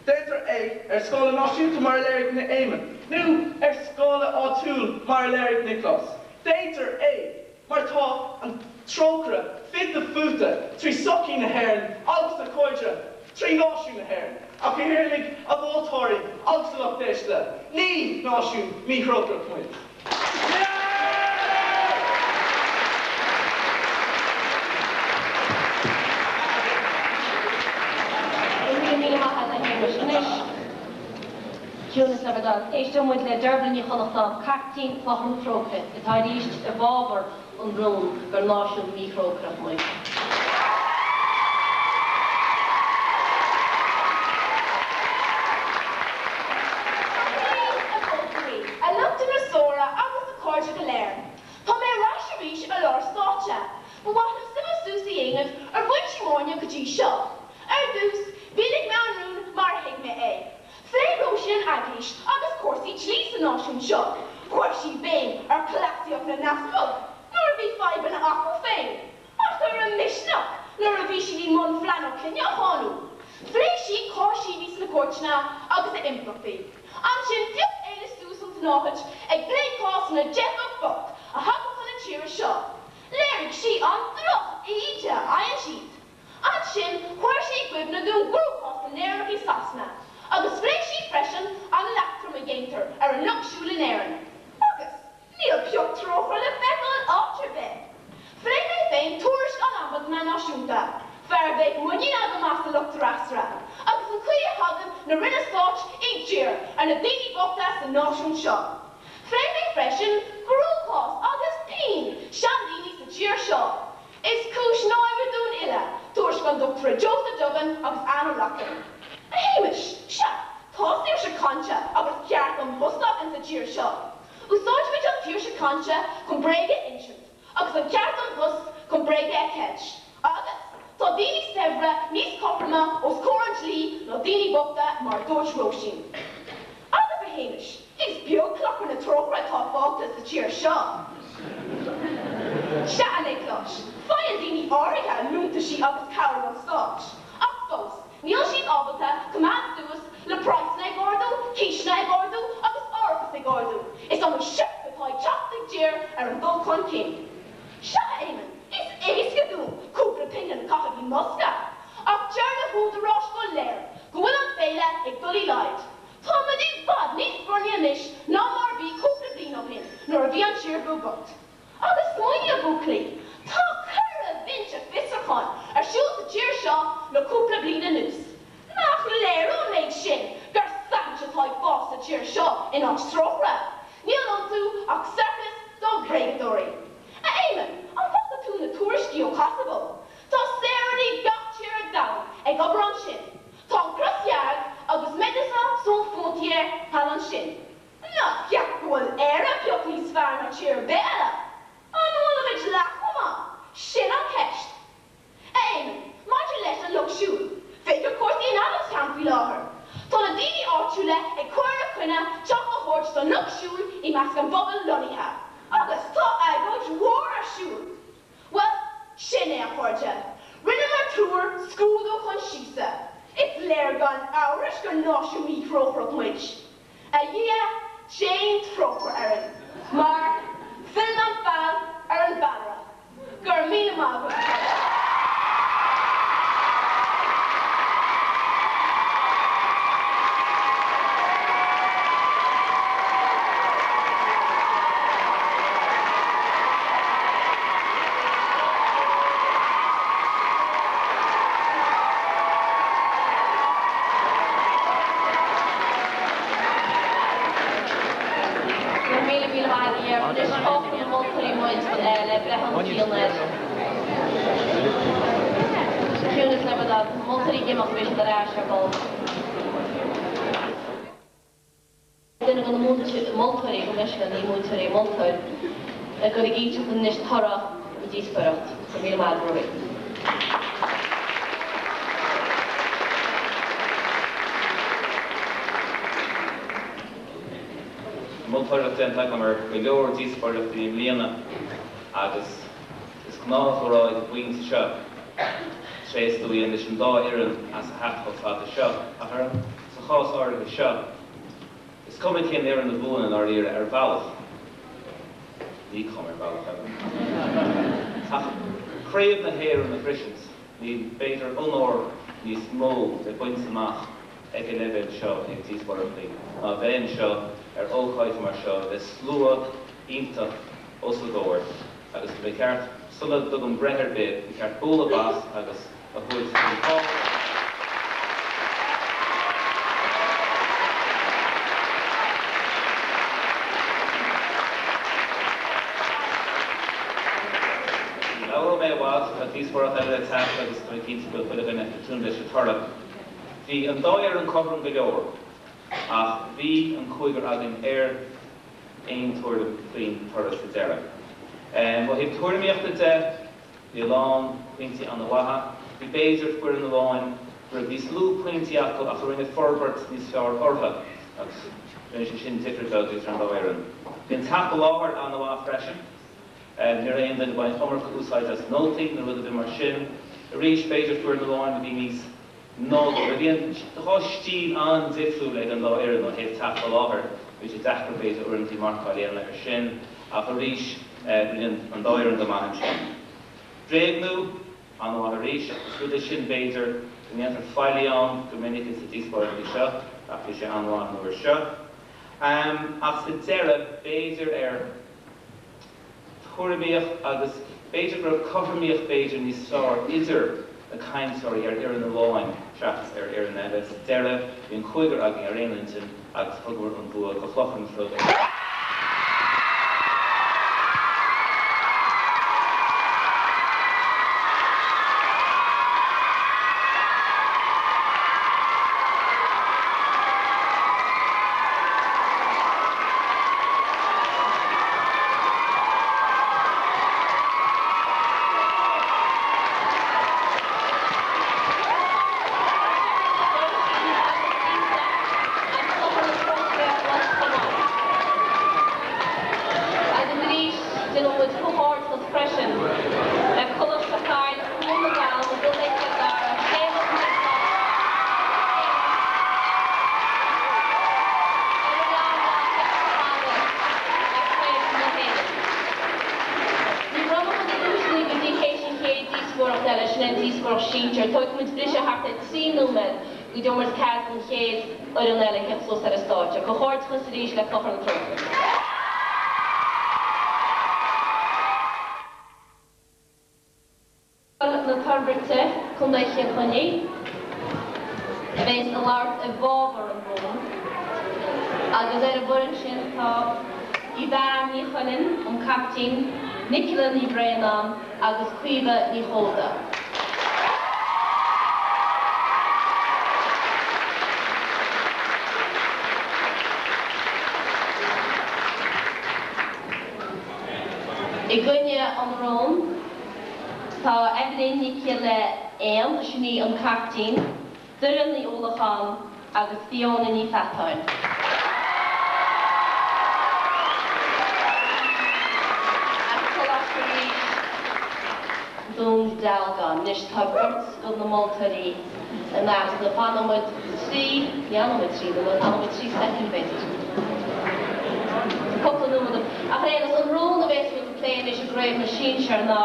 Déantar é ar scála náisiúnta, mar a léirigh Éamonn, nó ar scála áitiúil, mar a léirigh Nioclás. Déantar é mar tá an trócaire fite fuaite trí sochaí na hÉireann agus a cairde trí náisiún na hÉireann. A Chathaoirligh, a mholtóirí agus a lucht éisteachta, ní náisiún míthrócaireach muid. Ciúnas le bhur dtoil. Éisteoidh muid le Deirbhile Ní Chonnachtáin, Cairtín Chlochar Trócaire, atá arís i bhfabhar an rúin gur náisiún míthrócaireach muid. A Chathaoirligh, a mholtóirí, a lucht an fhreasúra agus a chairde go léir. Tá mé ar ais arís ar lár stáitse. Ba mhaith liom suimiú suas a dhéanamh ar bpointí m'fhoirne go dtí seo. Ar dtús, mhínigh mé an rún mar a thuig mé é. Phléigh Róisín an Eaglais agus cúrsaí dlí sa náisiún seo. Chuir sí béim ar chleasaíocht na n-easpag nuair a bhí fadhbanna acu féin, ach ar a misneach nuair a bhí siad i mbun Flann Ó Cloigne a cháineadh. Phléigh sí cáis a bhí sna cúirteanna agus a impleachtaí. Ansin phioc Éilis suas an tsnáthaid ag plé cás na dteifeach bocht a thagadh chun na tíre seo. Léirigh sí an droch-íde a fhaigheann siad. Ansin chuir sí i gcuimhne dúinn gcruachás na nÉireannach i Sasana, agus phléigh sí freisin an leatrom a dhéantar ar an lucht siúil in Éirinn. Agus níl pioc trócaire le feiceáil áit ar bith. Phléigh mé féin tuairisc an Ombudsman Náisiúnta, fear a bheadh muinín agam as a lucht freasúra, agus an chaoi a thagann na Ranna Stáit i dtír ar na daoine bochta sa náisiún seo. Phléigh mé freisin cruachás agus pian seandaoine sa tír seo. Is cúis náire dúinn uile tuairisc an Dochtúra Joseph Duggan agus Anne O'Loughlin. A Shéamais, sea, tá saoirse cainte agus ceart um post againn sa tír seo. Úsáidimid an tsaoirse cainte chun bréaga a insint agus an ceart um post chun bréaga a cheilt. Agus tá daoine saibhre níos cothroime os comhair an dlí ná daoine bochta mar a dúirt Róisín. Agus, a Shéamais, is beag clochar na trócaire atá fágtha sa tír seo. Sea, a Niocláis, faigheann daoine áirithe liúntaisí agus cabhair ón stát, ach fós, níl siad ábalta coimeád suas le praghsanna ag ardú, císeanna ag ardú agus árachas ag ardú. Is iomaí seif atá ag teacht i dtír ar an dul chun cinn. Sea, a Éamoinn, is éasca dúinn cúpla pingin a chaitheamh i mbosca, ach deir na húdaráis go léir go bhfuil an féile ag dul i laghad. Tá muid i bhfad níos brónaí anois ná mar a bhí cúpla bliain ó shin nuair a bhí an tír bocht. Agus smaoinigh a bhuachaillí, tá ceithre bhinse fiosrúcháin ar siúl sa tír seo le cúpla bliain anuas. Nach léir ón méid sin gur saint atá ag fás sa tír seo in áit trócaire? Níl iontu ach sorcas do bhréagadóirí. A Éamoinn, an bhfaca tú na tuairiscí ó Kosovo? Tá saoránaigh gach tír ar domhan ag obair ansin. Tá an Cros Dhearg agus Médecins Sans Frontières thall ansin. Ná ceap go bhfuil Éire pioc níos fearr ná tír ar bith eile. An bhfuilimid leath chomh maith? Sin an cheist. A Éamoinn, maidir leis an Lucht Siúil, feictear cúrsaí in Adamstown faoi láthair. Tá na daoine áitiúla ag cur ina choinne teach a thabhairt don Lucht Siúil i measc an bphobail lonnaithe. Agus tá agóid mhór ar siúl. Bhuel, sin é, a chairde. Rinneamar triúr scrúdú coinsiasa. Is léir gan amhras gur náisiún míthrócaireach muid. A Dhia, déan trócaire orainn, mar filleann an feall ar an bhfeallaire. Go raibh míle maith agat, a chairde. Go raibh míle míle maith agat a Dheirbhle. Anois fágfaidh na moltóirí muid le breith an chianair. Ciúnas le bhur dtoil. Moltóirí ag imeacht, beidh siad ar ais ar ball. Duine de na moltóirí, gabh mo leithscéal, ní múinteoirí, moltóir, ag dul ag inseacht anois toradh na díospóireacht. Go raibh míle maith agat, Ruairí. Moltóireacht déanta agam ar go leor díospóireachtaí i mbliana agus is gnách a rá ag an bpointe seo, tréaslú a dhéanamh leis an dá fhoireann as a theacht chomh fada seo, ach ar an, sa chás áirithe seo, Is cuma cén fhoireann a bhuann i ndáiríre ar bhealach. Ní cuma ar bhealach eile. Ach Craobh na hÉireann a shroisint, níl b'fhéidir onóir níos mó le baint amach ag an leibhéal seo ag díospóireachtaí ná a bheith anseo ar ócáid mar seo le slua iontach os a gcomhair agus ba cheart, sula dtugaim breith ar bith, ba cheart bualadh bas agus a thabhairt don ach tá díospóireacht eile le teacht agus tá mé cinnte go bhfuil chuile dhuine ag tnúth leis an toradh. Bhí an dá fhoireann cothrom go leor ach bhí an cúigear againn ar aon tuairim faoin toradh sa deireadh. Ó thaobh tuairimíochta de, bhí a lán pointí an-mhaithe. Bhí b'fhéidir foireann amháin go raibh níos lú pointí acu ach a rinne forbairt níos fearr orthu agus rinne sé sin difir beag idir an dá fhoireann. Bhí an teacht i láthair an-mhaith freisin. Ní raibh aon duine ag baint iomarca úsáid as nótaí nó rud ar bith mar sin. Arís, b'fhéidir foireann amháin a bhí níos nádúrtha. Bhí an dá stíl an-difriúil ag an dá fhoireann ó thaobh teacht i láthair. Bhí sé deacair b'fhéidir uaireanta marcáil a dhéanamh air sin ach arís rinne an dá fhoireann go maith ansin. Bréagnú, an-mhaith arís. Is rud é sin b'fhéidir go ndéantar faillí ann go minic ins na díospóireachtaí seo ach bhí sé an-mhaith an uair seo. Ach sa deireadh b'fhéidir ar. tuairimíocht agus b'fhéidir go raibh cothromaíocht b'fhéidir níos fearr idir na cainteoirí ar fhoireann amháin seachas ar fhoireann eile. Sa deireadh, bhí an cúigear againn ar aon intinn agus thugamar an bua go Clochar na Trodach. Agus arís, déanann muid comhghairdeachas freisin le Coláiste Chaill, Dún na nGall, i gContae Chill Dara, Séamus Mac Ar an leabhar le Craobh na hÉireann. Ní bhronnfaidh muid na duaiseanna go dtí théis an chéad díospóireacht eile, sin é an díospóireacht sinsir. Tógfaidh muid briseadh thart ar 3 nóiméad go dtí muid cead don chéad fhoireann eile theacht suas ar an stáitse. Comhghairdeachas arís le Clochar na Trá. na Toirbhirte, Contae Chill Chainnigh, a bheas ag labhairt i bhfabhar an rúin, agus ar an bhfoireann sin tá Yvonne Ní Chuilinn, an caiptín, Nicola Ní Bhraonáin agus Caoimhe Ní Chóda. I gcoinne an rúin. Tá Eibhlín Nic Giolla Éan, sin í an caiptín, Doireann Ní Uallacháin agus Fiona Ní Pheatáin. As Coláiste Rís, Dún Dealgán. Anois tá beirt de na moltóirí in easnamh. Fanfaidh muid trí, ní fhanfaidh muid trí nóiméad, fanfaidh muid trí soicind b'fhéidir. Cúpla nóiméad. Ach ar aon nós, an rún a bheas muid ag plé anois i gCraobh na Sinsear ná,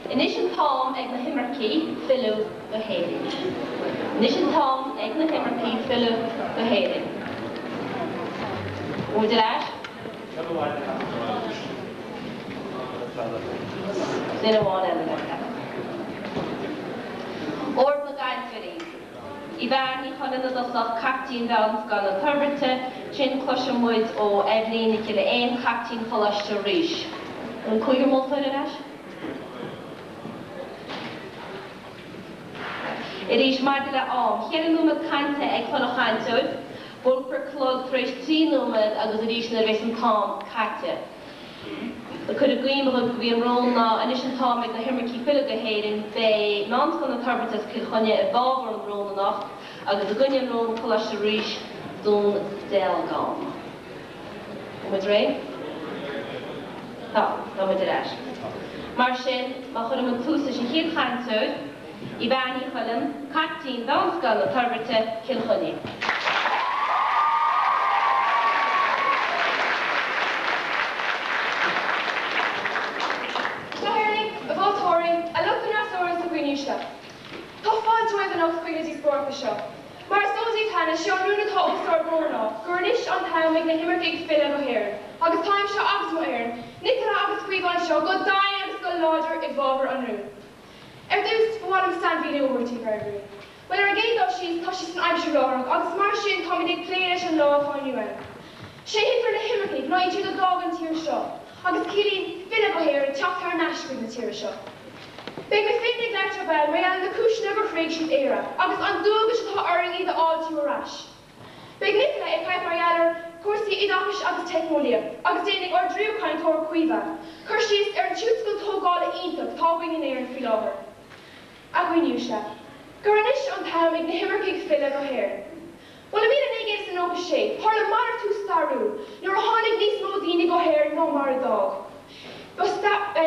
Anois an t-am ag na himircigh filleadh go hÉirinn. Anois an t-am ag na himircigh filleadh go hÉirinn. Bhfuil muid ar ais? Duine amháin eile le teacht. Ord na gcainteoirí. Yvonne Ní Chuilinn i dtosach, Caiptín Mheánscoil na Toirbhirte, ansin cloisfidh muid ó Eibhlín Nic Giolla Éan, Caiptín Choláiste Rís. An cúigear moltóir ar ais? Arís, maidir le am, cheithre nóiméad cainte ag chuile chainteoir, buailfear clog tar éis 3 nóiméad agus arís nuair a bheas an t-am caite. Ag cur i gcuimhne dhaoibh gurb í an rún ná anois an t-am ag na himircigh filleadh go hÉirinn. Beidh Meánscoil na Toirbhirte as Cill Chainnigh i bhfabhar an rúin anocht agus i gcoinne an rúin Coláiste Rís, Dún Dealgán. Bhfuil muid réidh? Tá, tá muid ar ais. Mar sin, má chuireann muid tús leis an chéad chainteoir, Yvonne Ní Chuilinn, Caiptín Mheánscoil na Toirbhirte, Cill Chainnigh. A Chathaoirligh, a mholtóirí, a lucht an fhreasúra sa gcruinniú seo. Tá fáilte romhaibh anocht chuig na díospóireachta seo. Mar is eol daoibh cheana, sé an rún atá os ár gcomhair ná gur anois an t-am ag na himircigh filleadh go hÉirinn. Agus táimse agus mo fhoireann, Nicola agus Caoimhe anseo go daingean agus go láidir i bhfabhar an rúin. Ar dtús, ba mhaith liom sainmhíniú a thabhairt daoibh ar an rún. Bhuel, ar an gcéad dul síos, tá sé san aimsir láithreach agus mar sin táimid ag plé leis an lá atá inniu ann. Sé a thuigtear le himircigh ná iad siúd a d'fhág an tír seo, agus ciallaíonn filleadh go hÉirinn teacht thar n-ais chuig na tíre seo. Beidh mé féin ag labhairt ar ball mar gheall ar na cúiseanna gur thréig siad Éire agus an dualgas atá orainn iad a fháiltiú ar ais. Beidh Nicola ag caint mar gheall ar chúrsaí oideachais agus teicneolaíocht agus déanfaidh ár dtríú cainteoir, Caoimhe, cur síos ar an tionscal tógála iontach atá againn in Éirinn faoi láthair. A dhaoine uaisle, gur anois an t-am ag na himircigh filleadh go hÉirinn. Bhuel, i 1996, tharla malartú stairiúil nuair a tháinig níos mó daoine go hÉirinn ná mar a d'fhág. Ba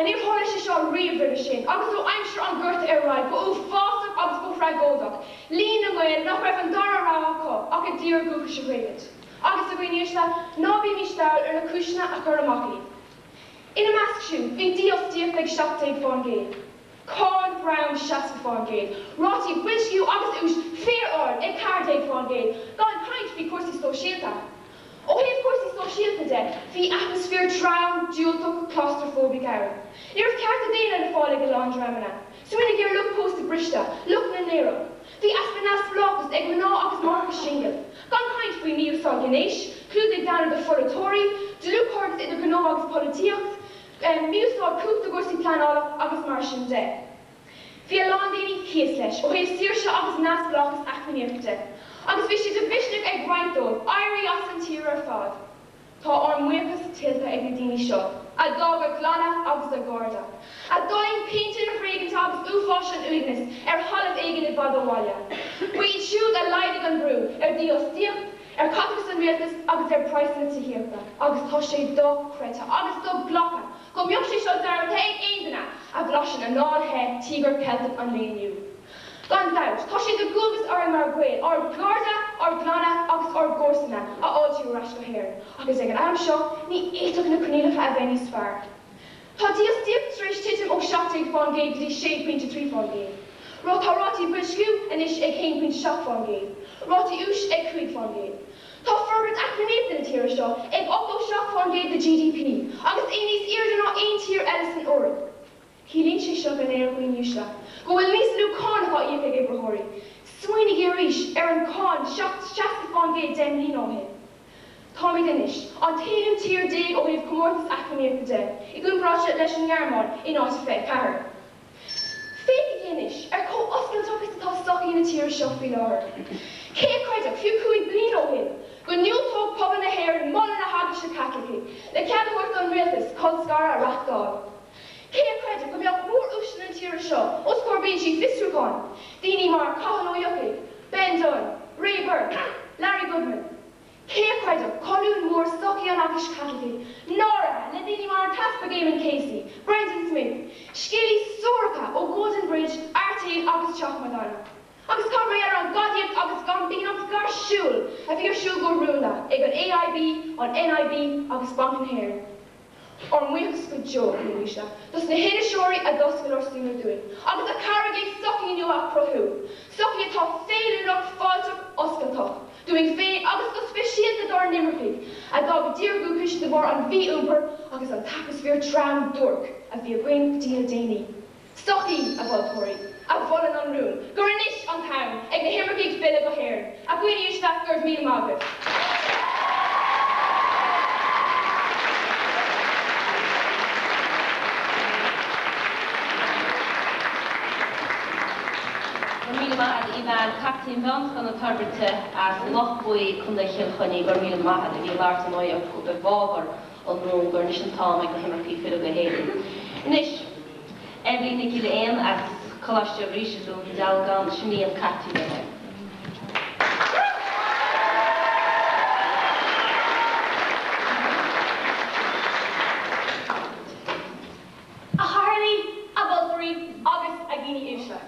Níor tharla sé seo riamh roimhe sin, agus ó aimsir an Ghorta ar aghaidh, ba uafásach agus ba thragóideach líon na nGael nach raibh an dara rogha acu ach a dtír dhúchais a thréigint. Agus, a dhaoine uaisle, ná bímís dall ar na cúiseanna a chuir amach iad. Ina measc siúd, bhí dífhostaíocht ag 17%. Cáin throm 60%, rátaí boilsciú agus úis fíor-ard ag 14%, gan caint faoi chúrsaí sóisialta. Ó thaobh cúrsaí sóisialta de, bhí atmaisféar trom, diúltach, claustraphobic ann. Ní raibh cearta daonna le fáil ag a lán dreamanna. Smaoinigí ar lucht pósta briste, lucht na n-aerach. Bhí easpa neamhspleáchas ag mná agus máithreacha singil. Gan caint faoi mhí-úsáid gnéis, clúdaigh damnda do pholaiteoirí, dlúthchairdeas idir gnó agus polaitíocht, mí-úsáid cumhachta i gcúrsaí pleanála agus mar sin de. Bhí a lán daoine thíos leis ó thaobh saoirse agus neamhspleáchas eacnamaíochta de, agus bhí sé de mhisneach ag roinnt dóibh éirí as an tír ar fad. Tá ár mbuíochas tuillte ag na daoine seo, a d'fhág a gclanna agus a gcairde, a d'fhulaing pianta na thréiginte agus uafáis an uaignis ar thalamh éigin i bhfad ó bhaile. Ba iad siúd a laghdaigh an brú ar dhífhostaíocht, ar chaiteachas an rialtais agus ar praghsanna tithíochta agus tá sé dochreidte agus do-ghlactha go mbeadh sé seo dearmadta ag aon duine a bhlaiseann anáil the Tíogar Ceilteach an lae inniu. Gan dabht, tá sé de dhualgas orainn mar Ghaeil ár gcairde, ár gclanna agus ár gcomharsana a fháiltiú ar ais go hÉirinn agus ag an am seo ní fhéadfadh na coinníollacha a bheith níos fearr. Tá dífhostaíocht tar éis titim ó 17 fán gcéad go dtí 6.3 fán gcéad. Tá rátaí boilsciú anois ag 1.7 fán gcéad, rátaí úis ag 5 fán gcéad. Tá forbairt eacnamaíochta na tíre seo ag 87 fán gcéad de GDP agus é níos airde ná aon tír eile san Eoraip. Ciallaíonn sé seo go léir, a dhaoine uaisle, go bhfuil níos lú cánach á íoc ag oibritheoirí. Smaoinigí arís ar an cháin 60 fán gcéad 10 mbliana ó shin. Táimid anois an t-aonú tír déag ó thaobh comórtas eacnamaíochta de, i gcomparáid leis an nGearmáin in áit 24. Féachaigí anois ar chomh oscailteach is atá sochaí na tíre seo faoi láthair. Cé a chreidfeadh, fiú 5 bliana ó shin, go ndiúltódh pobal na hÉireann moladh na hEaglaise Caitlicí le cead a thabhairt don rialtas colscaradh a reachtáil? Cé a chreidfeadh go mbeadh mór-uaisle na tíre seo os comhair binsí fiosrúcháin, daoine mar Cathal Ó hEochaidh, Ben Dunne, Ray Burke, Larry Goodman? Cé a chreidfeadh colún mór sochaí an Eaglais Chaitlicigh náirithe le daoine mar an tEaspag Eamon Casey, Brendan Smyth, scéalaí suaracha ó Golden Bridge, Artane agus Teach Madonna? Agus cad mar gheall ar an gcadaíocht agus gaimbíneacht ghairsiúil a bhí ar siúl go rúnda ag an AIB, an NIB agus Banc na hÉireann? Ár mbuíochas go deo, a dhaoine uaisle, dos na hiriseoirí a d'oscail ár súile dúinn agus a chabhraigh linn sochaí nua a chruthú, sochaí atá feiliúnach, fáilteach, oscailteach, dúinn féin agus go speisialta dár n-imircigh a d'fhág a dtír dhúchais de bharr an mhí-iompair agus an t-atmaisféar trom duairc a bhí againn go dtí le déanaí. Sochaí, a mholtóirí, a mholann an rún gur anois an t-am ag na himircigh filleadh go hÉirinn. A dhaoine uaisle, go raibh míle maith agaibh. Go raibh míle maith agat, Aoibheann, Caiptín Mheánscoil na Toirbhirte as Loch Buí, Contae Chill Chainnigh, go raibh míle maith agat, a bhí ag labhairt inniu i bhfabhar an rún gur anois an t-am ag na himircigh filleadh go hÉirinn. Anois, Eibhlín Nic Giolla Éan as Coláiste Rís i Dún Dealgan, sin í an caiptín eile. A chathaoirligh, a mholtóirí agus a dhaoine uaisle.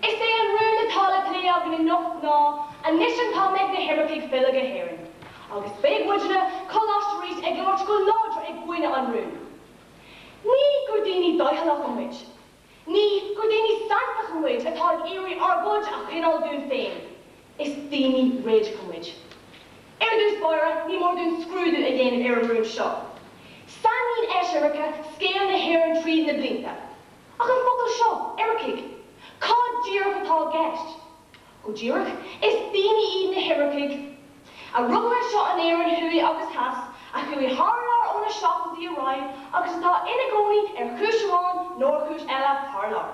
Is é an rún atá le plé againn anocht ná, anois an t-am ag na himircigh filleadh go hÉirinn. Agus beidh muidne, Coláiste Rís, ag labhairt go láidir i gcoinne an rúin. Ní gur daoine doicheallacha muid. Ní gur daoine santacha muid atá ag iarraidh ár gcuid a choinneáil dúinn féin. Is daoine réadcha muid. Ar dtús báire, ní mór dúinn scrúdú a dhéanamh ar an rún seo. Sainíonn eisimirce scéal na hÉireann tríd na blianta. Ach an focal seo, imircigh, cad díreach atá i gceist? Go díreach, is daoine iad na himircigh a rugadh anseo in Éirinn thuaidh agus theas, a chuaigh thar lear ó na seachtóidí ar aghaidh agus atá ina gcónaí ar chúis amháin nó ar chúis eile thar lear.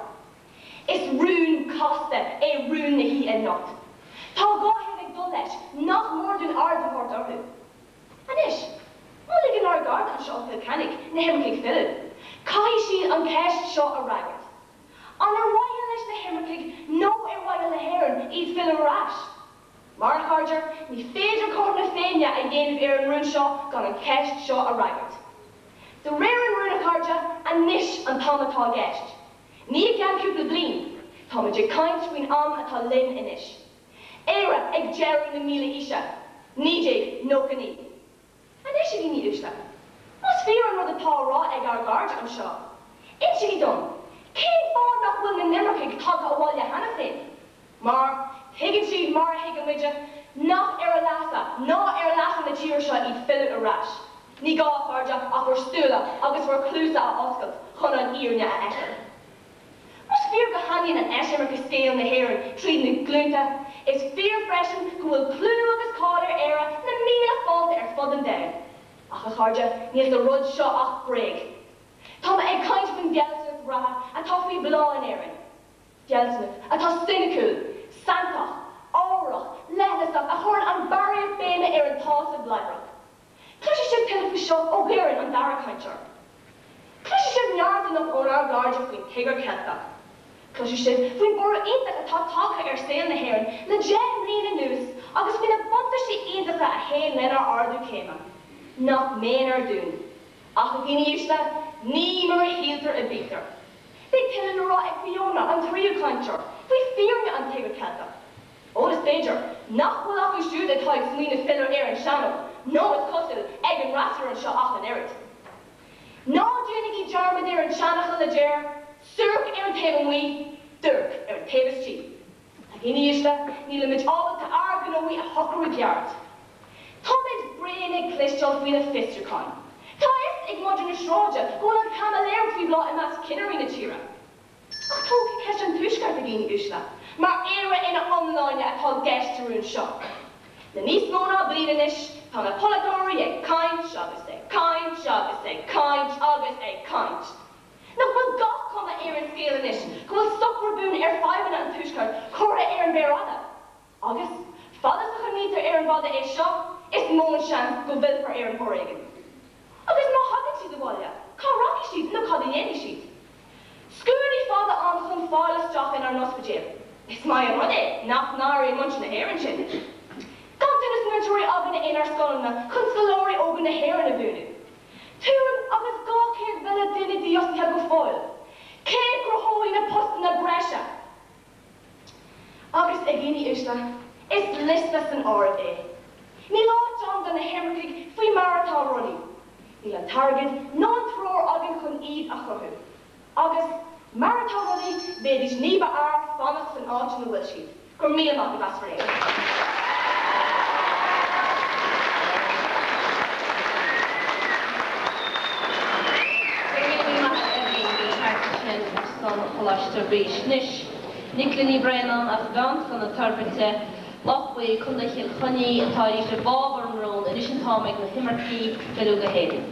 Is rún casta é rún na hoíche anocht. Tá 2 thaobh ag dul leis nach mór dúinn aird a thabhairt orthu. Anois, má ligeann ár gcairde anseo ó Chill Chainnigh na himircigh filleadh, caithfidh siad an cheist seo a fhreagairt. An ar mhaithe leis na himircigh nó ar mhaithe le hÉirinn iad filleadh ar ais? Mar, a chairde, ní féidir cothrom na Féinne a dhéanamh ar an rún seo gan an cheist seo a fhreagairt. De réir an rúin, a chairde, anois an t-am atá i gceist. Ní i gceann cúpla bliain. Táimid ag caint faoin am atá linn anois. Éire ag deireadh na mílaoise, 1999. Anois, a dhaoine uaisle, más fíor an rud atá á rá ag ár gcairde anseo, insígí dom, cén fáth nach bhfuil na n-imircigh tagtha abhaile cheana féin? Mar, tuigeann siad, mar a thuigeann muide, nach ar a leasa ná ar leasa na tíre seo iad filleadh ar ais. Ní gá, a chairde, ach bhur súile agus bhur gcluasa a oscailt chun an fhírinne a fheiceáil. Más fíor go thaitníonn an eisimirce scéal na hÉireann tríd na glúnta, is fíor freisin go bhfuil clú agus cáil ar Éire na míle fáilte ar fud an domhain. Ach, a chairde, níl sa rud seo ach bréag. Tá mé ag caint faoin bhfealsúnacht reatha atá faoi bhláth in Éirinn. Fealsúnacht atá soiniciúil, santach, ámharach, leithleasach a chuireann an barraíocht béime ar an tsásamh láithreach. Cloisfidh sibh tuilleadh faoi seo ó Dhoireann, an dara cainteoir. Cloisfidh sibh neart anocht ónár gcairde faoin Tíogar Ceilteach. Cloisfidh sibh faoin borradh iontach atá tagtha ar saol na hÉireann le 10 mbliana anuas agus faoi na buntáistí iontacha a théann lenár ardú céime. Nach méanar dúinn. Ach, a dhaoine uaisle, ní mar a shíltear a bítear. Beidh tuilleadh le rá ag Fiona, an tríú cainteoir, faoi fírinne an Tíogair Cheilteach. Eolas b'fhéidir, nach bhfuil acu siúd atá ag smaoineamh filleadh ar an sean-nós, nó is cosúil, ag an fhreasúra anseo ach an oiread. Ná déanaigí dearmad ar an seanfhocal a deir, Suairc ar an taobh amuigh, duairc ar an taobh istigh. A dhaoine uaisle, nílimid ábalta ár ngnóthaí a shocrú i gceart. Táimid bréan ag cloisteáil faoi na fiosrúcháin. Tá a fhios ag madra na sráide go bhfuil an chaimiléireacht faoi bhláth i measc cinnirí na tíre. Ach tóg ceist an Tuaiscirt, a dhaoine uaisle, mar Éire ina iomláine atá i gceist sa rún seo. Le níos mó ná bliain anois, tá na polaiteoirí ag caint agus ag caint agus ag caint agus ag caint. Nach bhfuil gach cuma ar an scéal anois go bhfuil socrú buan ar fadhbanna an Tuaiscirt curtha ar an mhéar fhada? Agus, fad is a choinnítear ar an bhfada é seo, is mó an seans go bhfillfear ar an bhforéigean. Agus má thagann siad abhaile, cá rachaidh siad nó cad a dhéanfaidh siad? Scuainí fada ann chun fáil isteach inár n-ospidéil. Is maith an rud é nach n-áiríonn muintir na hÉireann sin. Ganntanas múinteoirí againne inár scoileanna chun scoláirí óga na hÉireann a mhúineadh. Tuairim agus 200,000 duine dífhostaithe go fóill. Cé a chruthóidh na postanna breise? Agus, a dhaoine uaisle, is liosta san áireamh é. Níl áit ann do na himircigh faoi mar atá rudaí. Níl an t-airgead ná an treoir againn chun iad a chothú. Agus, mar atá rudaí, bheidís ní ba fhearr fanacht san áit ina bhfuil siad. Go raibh míle maith agaibh as bhur n-éisteacht. Go raibh míle maith agat Eibhlín, bhí an ceart sin ar son Choláiste Rís. Anois, Nicola Ní Bhraonáin as Mheánscoil na Toirbhirte, Loch Buí, Co. Chill Chainnigh, atá arís i bhfabhar an rúin, anois an t-am ag na himircigh filleadh go hÉirinn.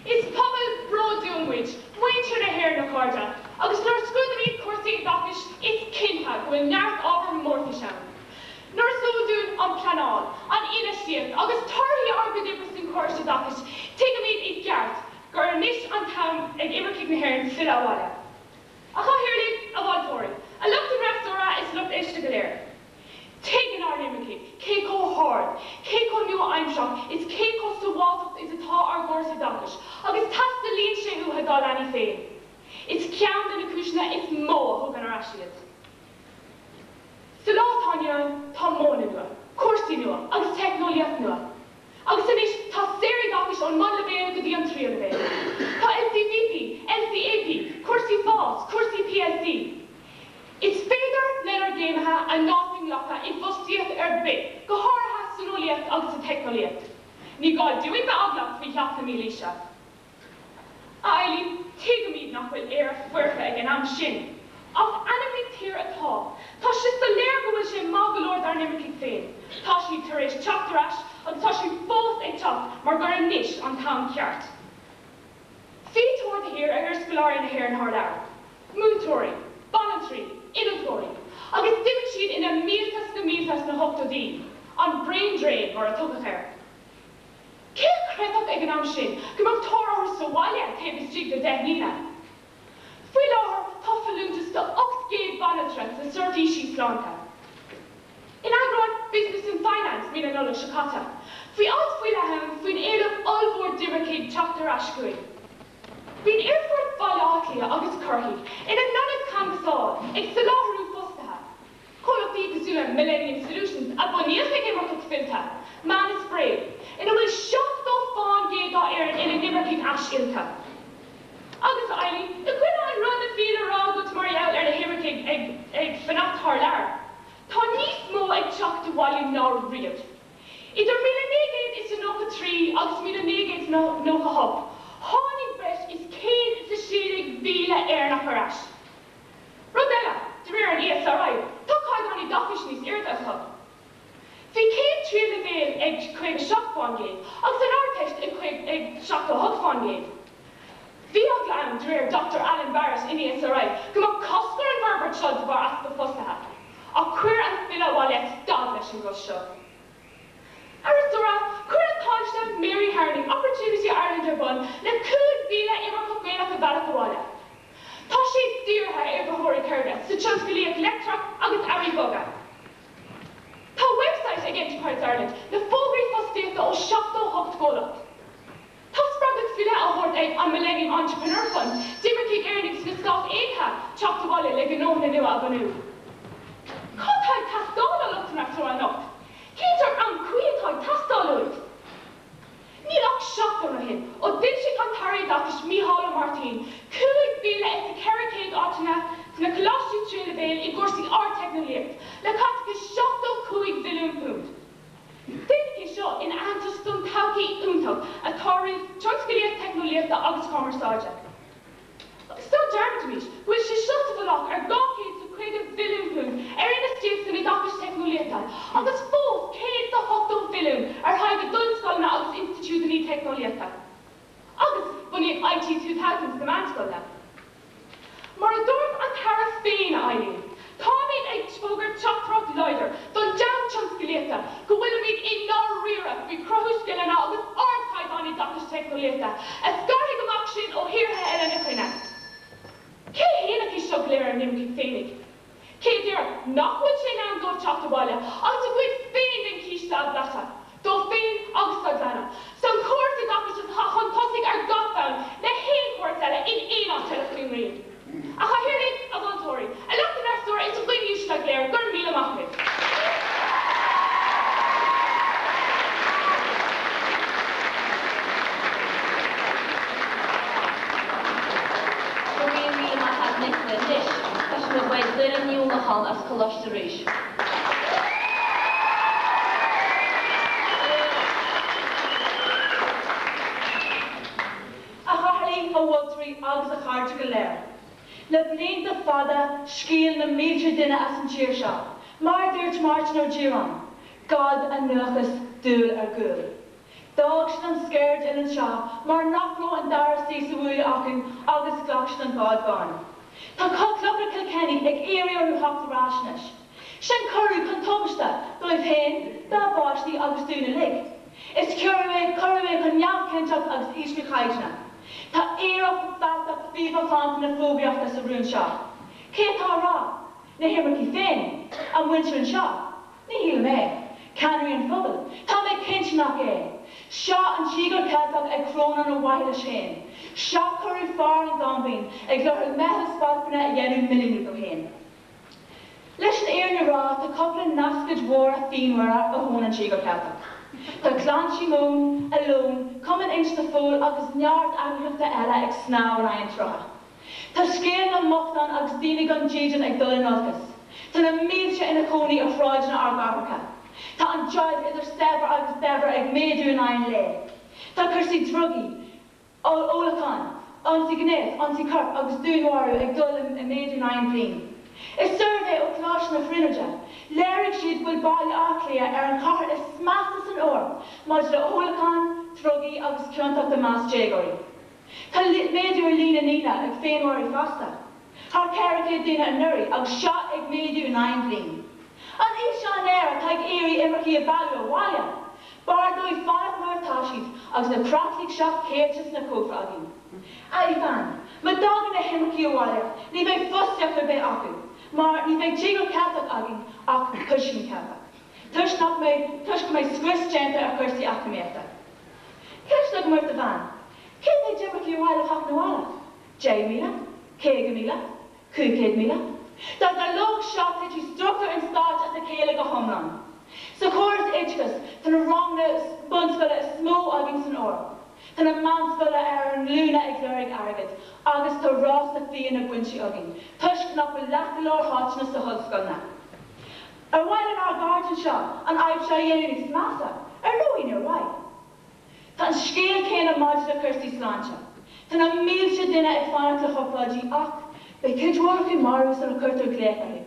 Is pobal bródúil muid, muintir na hÉireann, a chairde, agus nuair a scrúdaímid cúrsaí oideachais is cinnte go bhfuil neart ábhar mórtais ann. Nuair is eol dúinn an pleanáil, an infheistíocht agus torthaí ár gcuid oibre san chóras oideachais, tuigimid i gceart gur anois an t-am ag imircigh na hÉireann filleadh abhaile. A chathaoirligh, a mholtóirí, a lucht an fhreasúra is lucht éisteachta go léir. Tuigeann ár n-imircigh cé chomh hard, cé chomh nua-aimseartha is cé chomh sábháilteacht is atá ár gcóras oideachais agus teastaíonn sé uathu dá leanaí féin. Is ceann de na cúiseanna is mó a thugann ar ais iad. Sa lá atá inniu ann, tá modhanna nua, cúrsaí nua agus teicneolaíocht nua. Agus anois tá saoroideachas ón mbunleibhéal go dtí an tríú leibhéal. Tá LCVP, LCAP, cúrsaí fás, cúrsaí PLC. Is féidir lenár gcéimithe a n-áit a nglacadh i bhfostaíocht ar bith, go háirithe san eolaíocht agus sa teicneolaíocht. Ní gá dúinn bheith eaglach faoi theacht na mílaoise. A Eilín, tuigimid nach bhfuil Éire foirfe ag an am sin, ach ainmnigh tír atá. Tá sé soiléir go bhfuil sé maith go leor dár n-imircigh féin. Tá siad tar éis teacht ar ais. Agus tá sé fós ag teacht mar gur anois an t-am ceart. Bhí tóir de shíor ar scoláirí na hÉireann thar lear, múinteoirí, banaltraí, innealtóirí, agus d'imigh siad ina mílte 's na mílte sna hochtóidí, an brain drain mar a tugadh air. Cé a chreidfeadh ag an am sin go mbeadh tóir orthu sa bhaile taobh istigh de dheich mbliana? Faoi láthair tá folúntas de 800 banaltra sna seirbhísí sláinte. In eagrán Business and Finance mí na Nollag seo caite, bhí alt faoi leith ann faoin éileamh ollmhór d'imircigh teacht ar ais chugainn. Bíonn Aerfort Bhaile Átha Cliath agus Chorcaí ina n-ionad canbhasála ag soláthrú fostaithe. Comhlachtaí cosúil le Millennium Solutions a bunaíodh ag imirceach fillte, Manus Bray, ina bhfuil 70 fán gcéad dá fhoireann ina n-imircigh aisfhillte. Agus, a Eileen, i gcoinne an rud a bhí le rá agat mar gheall ar na himircigh ag fanacht thar lear, Tá níos mó ag teacht abhaile ná riamh. Idir míle 993 agus míle 998, tháinig breis is 116,000 Éireannach ar ais. Rud eile, de réir an ESRI, tá caighdeán oideachais níos airde acu. Bhí céim tríú leibhéal ag 57 fán gcéad agus an Ardteist ag 78 fán gcéad. Bhí eagla ann, de réir Dr Alan Barrett in ESRI, go mbeadh cosc ar an bhforbairt seo de bharr easpa fostaithe. Ach chuir an filleadh abhaile stad leis an gcosc seo. A fhreasúra, chuir an Tánaiste Mary Harney Opportunity Ireland ar bun le 5,000 imirceach Gaelach a mhealladh abhaile. Tá sé dírithe ar oibritheoirí ceirde sa tionscalaíocht leictreach agus earraí boga. Tá website ag Enterprise Ireland le fógraí fostaíochta ó 78 gcomhlacht. Tá spreagadh faoi leith á thabhairt ag an Millennium Entrepreneur Fund d'imircigh Éireannaigh sna Stáit Aontaithe teacht abhaile le gnóthanna nua a bhunú. Cad tá ag teastáil ó lucht an fhreasúra anocht? Cén sórt am cuí atá ag teastáil uaibh? Níl ach seachtain ó shin ó d'fhoilsigh an tAire Oideachais Mícheál Ó Máirtín 5,400 áiteanna sna coláistí tríú leibhéal i gcúrsaí ardteicneolaíocht le caiteachas £75 mhilliún. Déanadh é seo in aitheantas don todhchaí iontach atá roimh tionscalaíocht teicneolaíochta agus cumarsáide. Agus ná dearmadaimis go bhfuil sé seo sa mhullach ar £250 bhilliún ar infheistíocht san oideachas teicneolaíochta agus fós 180 bhilliún ar thaighde d'ollscoileanna agus institiúideanna teicneolaíochta. Agus bunaíodh IT 2000 sna meánscoileanna. Mar a dúirt an tAire féin, a Eileen, táimid ag fógairt teachtaireacht láidir don domhan tionscalaíochta go bhfuilimid i ndáiríre faoi chruthú scileanna agus ardchaighdeán oideachais teicneolaíochta a scarfaidh amach sinn ó thíortha eile na cruinne. Cé a shéanfadh é seo go léir ar na himircigh féinig? Cé a déarfadh nach bhfuil sé in am dóibh teacht abhaile agus a gcuid féin den chíste a bhlaiseadh, dóibh féin agus dá gclanna, san chóras oideachais atá chun tosaigh ar gach bonn le haon chóras eile in aon áit eile faoin ngrian. A chathaoirligh, a mholtóirí, a lucht an fhreasúra is a dhaoine uaisle go léir, go raibh míle maith agaibh. Go raibh míle maith agat Nicola. Anois, cloisfimid uaidh Doireann Ní Uallacháin as Coláiste Rís. A chathaoirligh, a mholtóirí agus a chairde go léir. Le blianta fada, scaoil na mílte duine as an tír seo, mar a dúirt Máirtín Ó Direáin, gad a ndúchas dúil ar gcúl. D'fhág siad an sceird anseo mar nach raibh an dara suí sa bhuaile acu agus ghlac siad an bád bán. Tá Clochar Kilkenny ag iarraidh orthu theacht ar ais anois. Sin cuireadh chun tubaiste, dóibh féin, dá bpáistí agus dúinn uilig. Is cuireadh é, cuireadh é chun neamhchinnteacht agus ísliú caighdeáin. Tá iarracht mheatach mhímhacánta na fógraíochta sa rún seo. Cé atá á rá? Na himircigh féin? A muintir anseo? Ní shílim é. Ceannairí an phobail? Tá mé cinnte nach é. Seo an Tíogar Ceilteach ag crónán ar mhaithe leis féin. Seo cuireadh fear an ghaimbín ag lorg meitheal spailpíní a dhéanamh milliúnach dó féin. Leis an fhírinne a rá, tá cúpla nascaid mhóra phianmhara ó thóin an Tíogar Ceilteach. Tá Clann Síomóin, Alone, Cumann Inse na Fóill agus neart eagraíochta eile ag snámh in aghaidh an tsrutha. Tá scéal na mbochtán agus daoine gan dídean ag dul in olcas. Tá na mílte ina chónaí ar shráideanna ár gcathracha. Tá an deighilt idir saibhir agus daibhir ag méadú in aghaidh an lae. Tá cúrsaí drugaí, ólacháin, ionsaí gnéis, ionsaí coirp agus dúnmharú ag dul i méadú in aghaidh an bhliain. I suirbhé ó Choláiste na Tríonóide, léirigh siad go bhfuil Baile Átha Cliath ar an chathair is measa san Eoraip maidir le hólachán, drugaí agus ciontacht i measc déagóirí. Tá méadú ar líon na ndaoine ag féinmharú fosta. Thar 400 duine anuraidh agus seo ag méadú in aghaidh an bhliain. An í seo an Éire atá ag iarraidh imircigh a mhealladh abhaile? B'fhearr dóibh fanacht mar atá siad agus na creatlaí seo ceilte sna cófra againn. A Aoibheann, má dtagann na himircigh abhaile ní bheidh fostaíocht ar bith acu mar ní bheidh Tíogar Ceilteach againn ach Puisín Ceilteach. Toisc nach mbeidh, toisc go mbeidh scrios déanta ar chúrsaí eacnamaíochta. Ceist agam ort a bhean, cé mhéad imircigh ar mhaith leo theacht abhaile? 10,000? 50,000? 500,000? Dá dtarlódh seo titfidh struchtúr an stáit as a chéile go hiomlán. Sa chóras oideachais tá na ranganna bunscoile is mó againn san Eoraip. Tá na meánscoileanna ar ár nglúine ag lorg airgid agus tá rás na bhFianna bainte againn toisc nach bhfuil leath go leor háiteanna sna hollscoileanna. Ar mhaith lenár gcairde anseo an fhadhb seo a dhéanamh níos measa? Ar ndóigh níor mhaith. Tá an scéal céanna maidir le cúrsaí sláinte. Tá na mílte duine ag fanacht le hobráidí ach beidh cuid mhór acu marbh sula cuirtear glaoch orthu.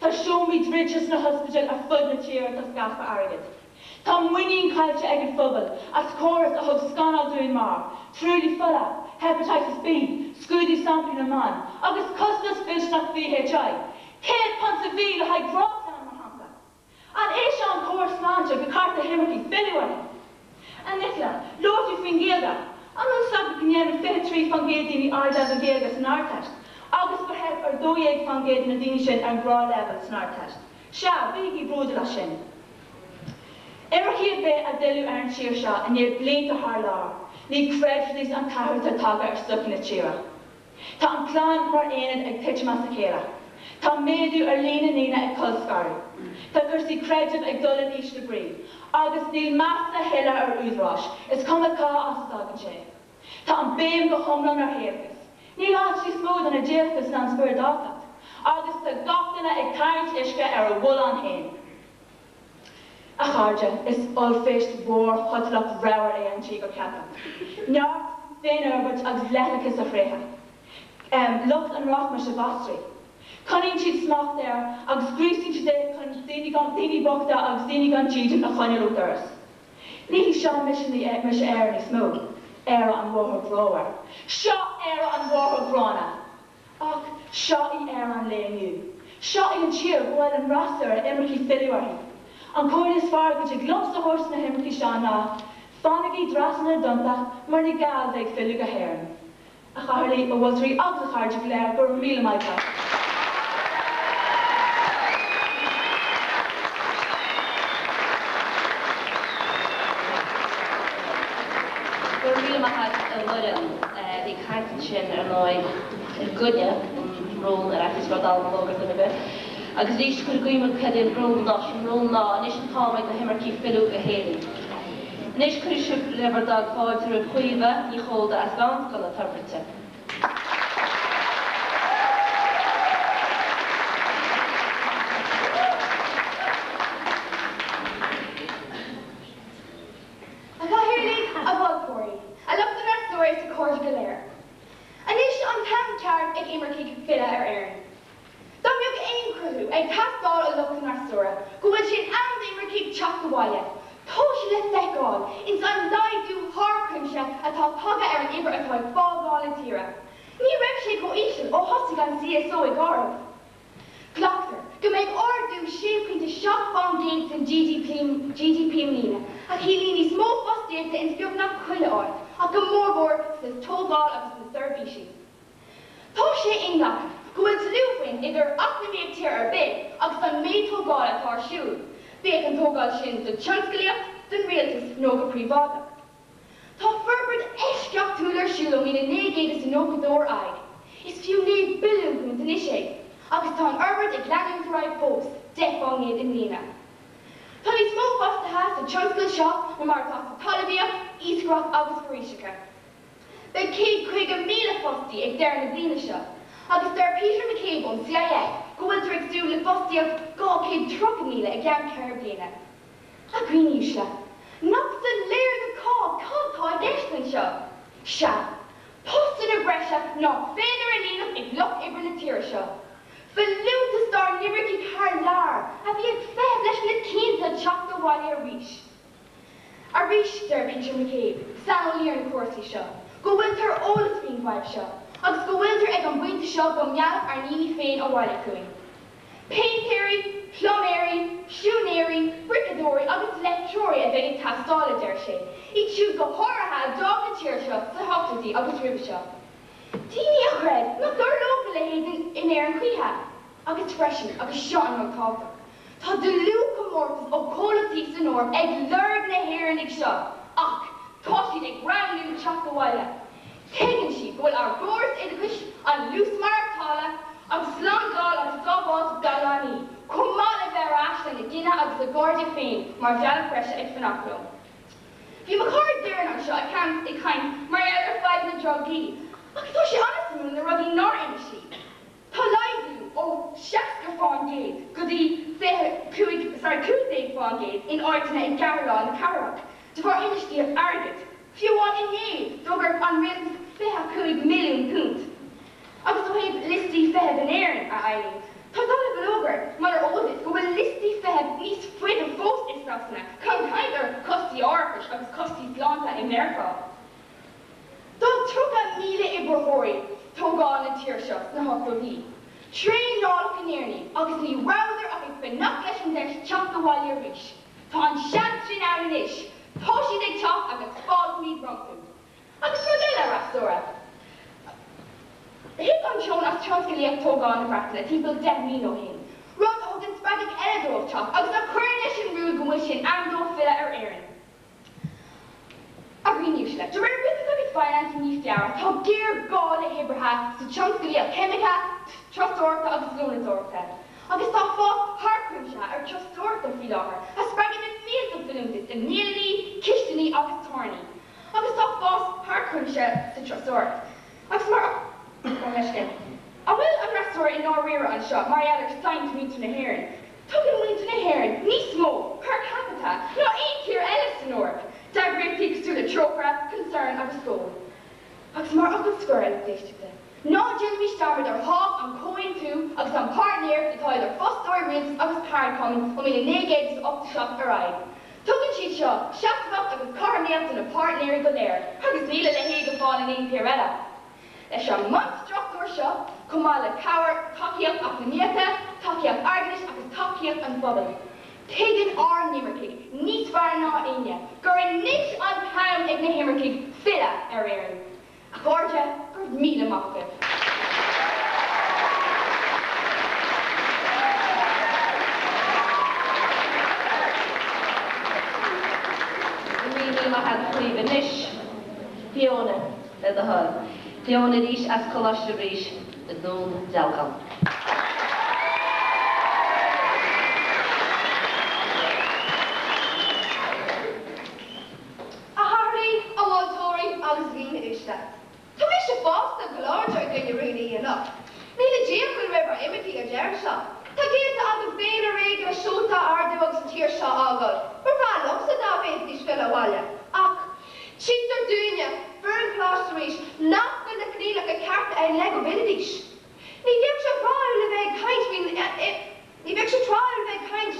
Tá seomraí druidte sna hospidéil ar fud na tíre toisc easpa airgid. Tá muinín caillte ag an phobal as córas a thug scannáil dúinn mar, truailliú fola, Hepatitis B, scrúdú samplaí na mban, agus costas millteanach VHI, £100 sa mhí le haghaidh gráiteán, mar shampla. An é seo an córas sláinte gur ceart do himircigh filleadh uirthi? A Nicola, labhair tú faoin Ghaeilge. An bhfuil 's agat go ndéanann 23% daoine ardleibhéal Gaeilge san Ardteist agus gur theip ar 12% de na daoine sin ar an nGnáthleibhéal san Ardteist? Sea, bígí bródúil as sin. Imircigh ar bith a d'fhilleadh ar an tír seo i ndiaidh blianta thar lear, ní chreidfidís an t-athrú atá tagtha ar sochaí na tíre. Tá an clann mar aonad ag titim as a chéile. Tá méadú ar líon na ndaoine ag colscaradh. Tá cúrsaí creidimh ag dul in ísle brí. Agus níl meas a thuilleadh ar údaráis, is cuma cá as a dtagann sé. Tá an béim go hiomlán ar shéalachas. Níl áit níos mó don idéalachas ná an spioradáltacht. Agus tá gach duine ag tarraingt uisce ar a bhullán féin. A chairde, is ollphéist mhór shotalach ramhar é an Tíogar Ceilteach. Neart, féinfhorbairt agus leithleachas a thréithe. Lucht an rachmais a mhaistrí. Coinníonn siad smacht air agus gríosaíonn siad é chun daoine gan, daoine bochta agus daoine gan dídean a choinneáil ó dhoras. Ní hí seo mise, mise Éire níos mó. Éire an Mháthar Ghrámhar. Seo Éire an Mháthar Ghránna! Ach seo í Éire an lae inniu. Seo í an tír gur mhaith leis an fhreasúra imircigh filleadh uirthi. An chomhairle is fearr go dtig liomsa a thabhairt do na himircigh seo ná, fanaigí trasna na dtonnta mar ní gá a bheith ag filleadh go hÉirinn. A chathaoirligh, a mholtóirí agus a chairde go léir, go raibh míle maith agat. Go raibh míle maith agat, a Mhuireann. Bhí caint ansin, ar ndóigh, i gcoinne an rún ar fhaitíos go raibh dallamullóg ar dhuine ar bith. Agus arís, cuir i gcuimhne cad é an rún ná, sé an rún ná, anois an t-am ag na himircigh filleadh go hÉirinn. Anois cuirfidh sibh le bhur dtoil fáilte roimh Chaoimhe Ní Chóda as Meánscoil na Toirbhirte. A Chathaoirligh, a mholtóirí, a lucht an fhreasúra is a chairde go léir. Anois an t-am ceart ag imircigh filleadh ar Éirinn. Dá mbeadh aon chruthú ag teastáil ó lucht an fhreasúra go bhfuil sé in am d'imircigh teacht abhaile, tá sé le feiceáil ins an laghdú thar cuimse atá tagtha ar an uimhir atá ag fágáil na tíre. Ní raibh sé chomh íseal ó thosaigh an CSO ag áireamh. Glactar go mbeidh ardú 6.7% san GDP i mbliana, a chiallaíonn níos mó fostaíochta ins beagnach chuile áit, ach go mórmhór sna tógáil agus sna seirbhísí. Tá sé inghlactha go bhfuil dlúthbhaint idir eacnamaíocht tír ar bith agus an méid tógála atá ar siúl, bíodh an tógáil sin don tionscalaíocht, don rialtas nó go príobháideach. Tá forbairt eisceachtúil ar siúl ó míle 992 ar aghaidh. Is fiú £9 billiún anois é, agus tá an fhorbairt ag leanúint ar aghaidh fós, 10% i mbliana. Tá níos mó fostaithe sa tionscal seo ná mar atá sa talmhaíocht, iascaireacht agus foraoiseacha. Beidh 150,000 fostaí ag deireadh na bliana seo, agus deir Peter McCabe ón CIF go bhfuiltear ag súil le fostaíocht 230,000 i gceann ceithre bliana. A dhaoine uaisle, nach soiléir do chách cad tá i gceist anseo? Sea, postanna breise nach féidir a líonadh ag lucht oibre na tíre seo. Folúntas dár n-imircigh thar lear a bhí ag feitheamh leis na cianta teacht abhaile arís. Arís, deir Peter McCabe, saineolaí ar na cúrsaí seo, go bhfuiltear eolach faoin bhfadhb seo agus go bhfuiltear ag an bpointe seo go meallfadh ár ndaoine féin abhaile chugainn. Péintéirí, pluiméirí, siúinéirí, briceadóirí agus leictreoirí a bheidh ag teastáil, a deir sé, iad siúd go háirithe a d'fhág an tír seo sna hochtóidí agus roimhe seo. Daoine a chreid nach dtarlódh a leithéid in Éirinn choíche. Agus freisin, agus seo an rud tábhachtach, tá dlúthchomórtas ó chomhlachtaí san Eoraip ag lorg na hÉireannaigh seo, ach tá siad ag roghnú teacht abhaile. Tuigeann siad go bhfuil ár gcóras oideachais, an luas maireachtála, an tslándáil agus sábháilteacht dá leanaí, chomh maith le bheith ar ais lena gcine agus a gcairde féin mar bhealach breise ag fanacht leo. Bhí mo chara Doireann anseo ag caint mar gheall ar fadhb na ndrugaí ach tá sé an-suimiúil na rudaí nár inis sí. Tá laghdú ó 60% go dtí 25, sorry, 15% in áiteanna i gceathrú na cathrach de bharr infheistíocht airgid. Fiú amháin inné d'fhógair an rialtas £25 milliún. Agus ó thaobh liostaí feithimh in Éirinn, a Eileen, tá dallamullóg ort munar eol duit go bhfuil liostaí feithimh níos faide fós i Sasana, gan caint ar chostais árachais agus costais sláinte i Meiriceá. D'fhág 30,000 oibritheoirí tógála an tír seo sna hochtóidí, traenálach in Éirinn iad, agus ní rabhadar ach ag fanacht leis an deis teacht abhaile arís. Tá an seans sin ann anois, tá siad ag teacht agus fáiltímid rompu. Agus rud eile, a fhreasúra. Thit an tóin as tionscalaíocht tógála na Breataine timpeall 10 mbliana ó shin, rud a thugann spreagadh eile dóibh teacht agus a chuireann leis an mbrú go bhfuil sé in am dóibh filleadh ar Éirinn. A dhaoine uaisle, de réir Business agus Finance i mí Feabhra, tá géarghá le hoibrithe sa tionscalaíocht cheimice, turasóireachta agus lónadóireachta. Agus tá fás thar cuimse ar turasóireachta faoi láthair a spreagann na mílte folúntas i mbialanna, cistiní agus tábhairní. Agus tá fás thar cuimse sa turasóireacht. Agus mar Gabh mo leithscéal. An bhfuil an fhreasúra i ndáiríre anseo mar gheall ar saint mhuintir na hÉireann? Tugann muintir na hÉireann níos mó per capita ná aon tír eile san Eoraip d'eagraíochtaí cosúil le Trócaire, Concern agus Goal. Agus mar fhocal scoir, a lucht éisteachta, ná déanaimis dearmad ar thábhacht an comhaontú agus an páirtnéireacht atá idir fostóirí, rialtas agus ceardchumainn ó 1987 ar aghaidh. Tugann siad seo seasmhacht agus cothromaíocht do na páirtnéirí go léir, agus níl a leithéid le fáil in aon tír eile. Leis an mbunstruchtúr seo, chomh maith le cabhair, tacaíocht eacnamaíochta, tacaíocht airgeadais agus tacaíocht an phobail, tuigeann ár n-imircigh níos fearr ná éinne gur anois an t-am ag na himircigh filleadh ar Éirinn. A chairde, go raibh míle maith agaibh. Go raibh míle maith agat, Caoimhe. Anois, Fiona. Le do thoil. Fiona arís as Coláiste Rís i nDún Dealgan. A chathaoirligh, a mholtóirí agus a dhaoine uaisle. Tá mise fosta go láidir i gcoinne Rún E anocht. Níl a diabhal roimh ár imircigh a deireann seo. Tá géillte againn féin ar éigean a seolta a ardú agus an tír seo a fhágáil. Ba bhreá liomsa dá bhféadfaidís filleadh abhaile. Ach Tchítear dúinne, foireann Choláiste Rís, nach bhfuil na coinníollacha cearta ann le go bhfillfidís. Ní bheadh sé tráthúil a bheith ag caint faoin Ní bheadh sé tráthúil a bheith ag caint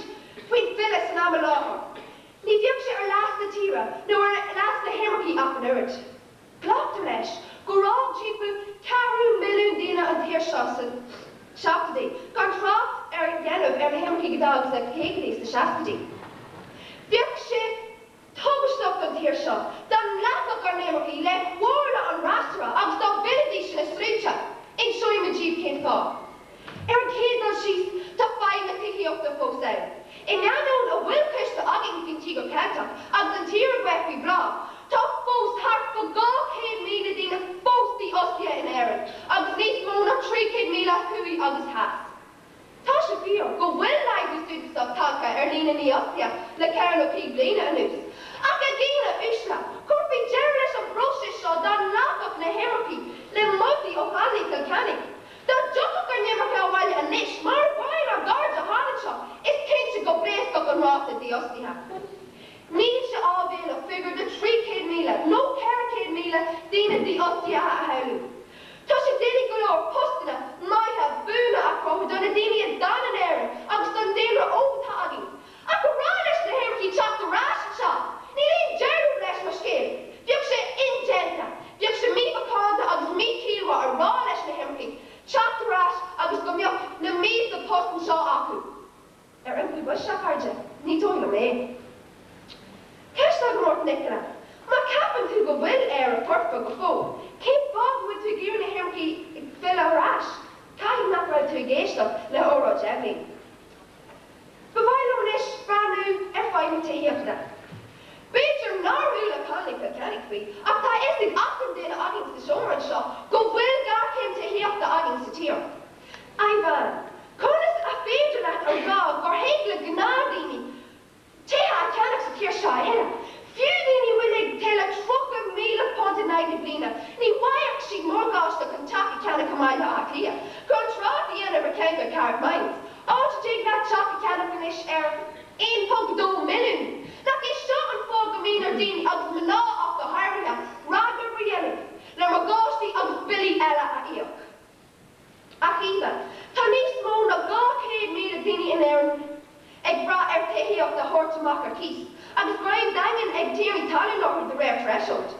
faoin bhfilleadh san am i láthair. Ní bheadh sé ar leas na tíre nó ar leas na himircigh ach an oiread. Glactar leis gur fhág timpeall ceathrú milliún daoine an tír seo sna seachtóidí, gan trácht a dhéanamh ar na himircigh a d'fhág sna caogaidí is na seascaidí. Bheadh sé. Tubaisteach don tír seo dá nglacfadh ár n-imircigh le comhairle an fhreasúra agus dá bhfillfidís ina sluaite. Inseoidh mé díbh cén fáth. Ar an chéad dul síos, tá fadhb na tithíochta fós ann. In ainneoin a bhfuil coiste againn faoin Tíogar Ceilteach agus an tír a bheith faoi bhláth, tá fós thart fá 200,000 daoine fós dífhostaithe in Éirinn agus níos mó ná 300,000 thuaidh agus theas. Tá sé fíor go bhfuil laghdú suntasach tagtha ar líon na ndífhostaithe le ceithre nó cúig bliana anuas. Ach a dhaoine uaisle, chuirfí deireadh leis an bpróiseas seo dá nglacfadh na himircigh le moltaí ó Chonley Chill Chainnigh. Dá dtiocfadh ár n-imircigh abhaile anois, mar a mhaíonn ár gcairde thall anseo, is cinnte go bpléascfadh an ráta dífhostaithe. Níl sé áibhéalach figiúr de 300,000 nó 400,000 daoine dífhostaithe a shamhlú. Tá sé doiligh go leor postanna maithe buana a chruthú do. do na daoine a d'fhan in Éirinn agus don daonra óg atá againn. Ach a rá leis na himircigh teacht ar ais anseo, níl aon dealramh leis mo scéal. Bheadh sé indéanta. Bheadh sé mímhacánta agus míchiallmhar a rá leis na himircigh teacht ar ais agus go mbeadh na mílte post anseo acu. Ar iompaigh mise, a chairde? Ní dóigh liom é. Ceist agam ort, Nicola. Má ceapann tú go bhfuil Éire foirfe go fóill, cén fáth go bhfuil tú ag iarraidh na himircigh ag filleadh ar ais? Caithfidh nach raibh tú ag éisteacht le hóráid Eibhlín. Ba mhaith liom anois breathnú ar fadhb na tithíochta. B'fhéidir nár chuala Connolly Kilkenny faoi, ach tá a fhios ag achan duine againn sa seomra anseo go bhfuil géarchéim tithíochta againn sa tír. Ivan, conas a féidir leat a rá gur thig le gnáthdhaoine tithe a cheannach sa tír seo a thuilleadh? Fiú daoine a bhfuil ag tuilleamh £30,000 in aghaidh na bliana, ní bhfaigheadh siad morgáiste chun teach a cheannach i mBaile Átha Cliath, gan trácht a dhéanamh ar cheantar Carrickmines, áit a dtig leat teach a cheannach anois ar 1.2 milliún. Nach é seo an fáth go mbíonn ar daoine, agus mná ach go háirithe, ragobair a dhéanamh le morgáistí agus billí eile a íoc? Ach Aoife, tá níos mó ná 200,000 daoine in Éirinn ag brath ar tithíocht a thabhairt amach ar cíos, agus greim daingean ag tiarnaí talún orthu de réir Threshold.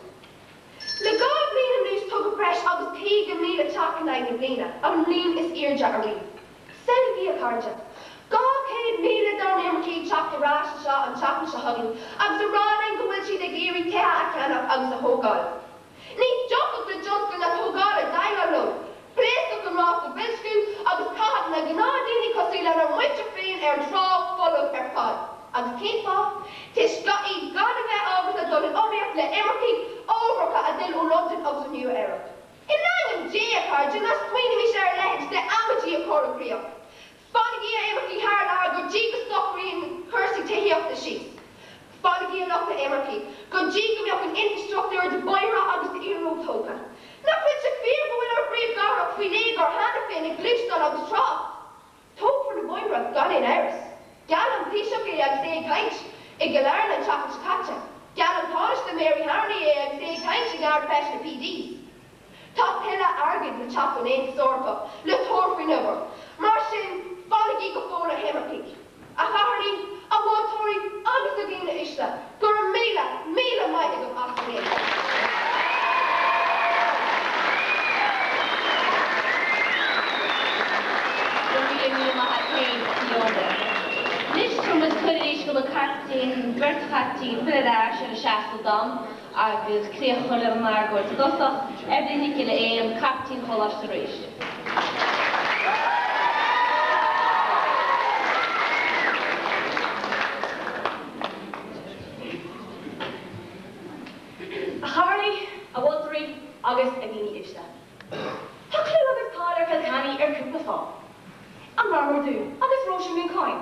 Le 2 bhliain anuas tógadh breis agus 50,000 teach in aghaidh na bliana, an líon is airde ariamh. Samhlaígí, a chairde, 200,000 dár n-imircigh ag teacht ar ais anseo an tseachtain seo chugainn agus a rá linn go bhfuil siad ag iarraidh tithe a cheannach agus a thógáil. Ní thiocfadh le tionscal na tógála déileáil leo. Phléascfadh an ráta boilsciú agus chaithfeadh na gnáthdaoine cosúil lenár muintir féin ar an trá folamh ar fad. Agus cén fáth? Toisc iad gan a bheith ábalta dul in iomaíocht le imircigh ábharacha a d'fhill ó Londain agus ó Nua Eabhrac. In ainm Dé, a chairde, ná smaoinímis ar a leithéid de amaidí a chur i gcrích. Fanaigí a imircigh thar lear go dtí go socraíonn cúrsaí tithíochta síos. Fanaigí a lucht na n-imirceach go dtí go mbeadh an infrastruchtúr de bóithre agus d'iarnród tógtha. Nach bhfuil sé fíor go bhfuil ár bpríomhchathrach faoi léigear cheana féin ag gluaisteáin agus trácht? Tógfar na bóithre gan aon amhras. Gheall an Taoiseach é agus é ag caint i gCill Airne an tseachtain seo caite. Gheall an Tánaiste Mary Harney é agus é ag caint ag Ard-Fheis na PDs. Tá tuilleadh airgid le teacht ón Aontas Eorpach le tabhairt faoin obair. Mar sin, fanaigí go fóill a himircigh, a chathaoirligh, a mholtóirí agus a dhaoine uaisle, go raibh míle, míle maith agaibh as an éisteacht. Go raibh míle míle maith a't féin, a Fiona. Anois tabharfaidh muid cuireadh arís do na caiptín, an bheirt chaiptín, filleadh ar ais ar a seasamh dom. agus críoch a chur lena n-argóint i dtosach, Eibhlín Nic Giolla Éan, Caiptín Choláiste Rís. A chathaoirligh, a mholtóirí agus a dhaoine uaisle. Tá clú agus cáil ar Kilkenny ar cúpla fáth. An Marmar Dubh agus Róise Mhanchain.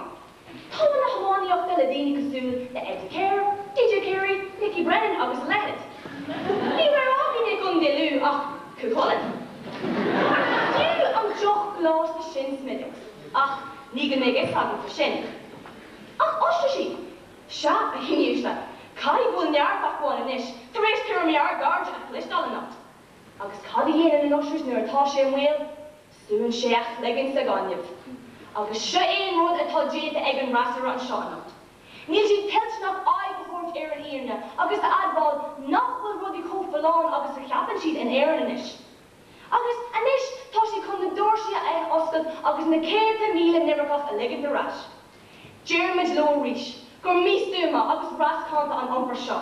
Togha na hiománaíochta le daoine cosúil le Eddie Keher, DJ Carey, Nickey Brennan agus a leithéid. Ní raibh againn i gContae Lú ach Cú Chulainn. Fiú an deoch gleoite sin Smithwick's, ach ní go mbeidh fhios agaibh faoi sin. Ach oistrisí! Sea, a dhaoine uaisle, caithfidh go bhfuil neart acu ann anois tar éis tuairimí ár gcairde a chloisteáil anocht. Agus cad a dhéanann an ostrich nuair atá sé i mbaol? Súnn sé a chloigeann sa ghaineamh. Agus seo é an rud atá déanta ag an fhreasúra anseo anocht. Níl siad toilteanach aghaidh a thabhairt ar an fhírinne agus a admháil nach bhfuil rudaí chomh folláin agus a cheapann siad in Éirinn anois. Agus anois tá siad chun na doirsí a oscailt agus na céadta míle n-imirceach a ligint ar ais. Deirimid leo arís gur místuama agus rascánta an iompar seo.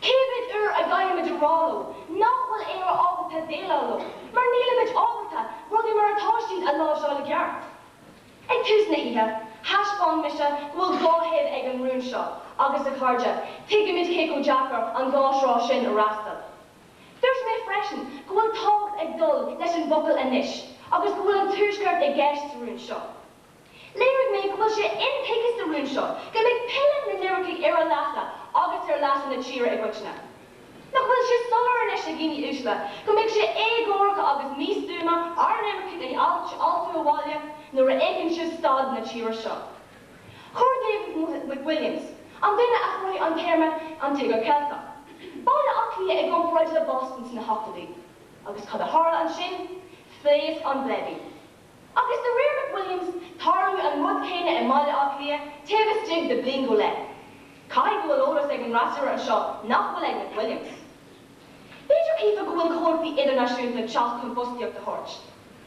Cé mhéad uair a gcaithfimid a rá leo nach bhfuil Éire ábalta déileáil leo mar nílimid ábalta rudaí mar atá siad a láimhseáil i gceart? Ag tús na hoíche, thaispeáin mise go bhfuil dhá thaobh ag an rún seo agus, a chairde, tuigimid cé chomh deacair an dhá thrá sin a fhreastal. Dúirt mé freisin go bhfuil tábhacht ag dul leis an bhfocal 'anois' agus go bhfuil an Tuaisceart i gceist sa rún seo. Léirigh mé go bhfuil sé intuigthe sa rún seo go mbeidh pilleadh na n-imircigh ar a leasa agus ar leasa na tíre i gcoitinne. Nach bhfuil sé soiléir anois, a dhaoine uaisle, go mbeidh sé éagórach agus místuama ár n-imircigh a fháiltiú abhaile nuair a fheiceann sibh staid na tíre seo? Chuir David McWilliams, an duine a chruthaigh an téarma 'an Tíogar Ceilteach', Baile Átha Cliath i gcomparáid le Boston sna hochtóidí. Agus cad a tharla ansin? Phléasc an bleibí. Agus de réir McWilliams, tarlóidh an rud céanna i mBaile Átha Cliath taobh istigh de bliain go leith. Caithfidh go bhfuil eolas ag an fhreasúra anseo nach bhfuil ag McWilliams. B'fhéidir Caoimhe go bhfuil comhlachtaí idirnáisiúnta ag teacht chun fostaíocht a thabhairt.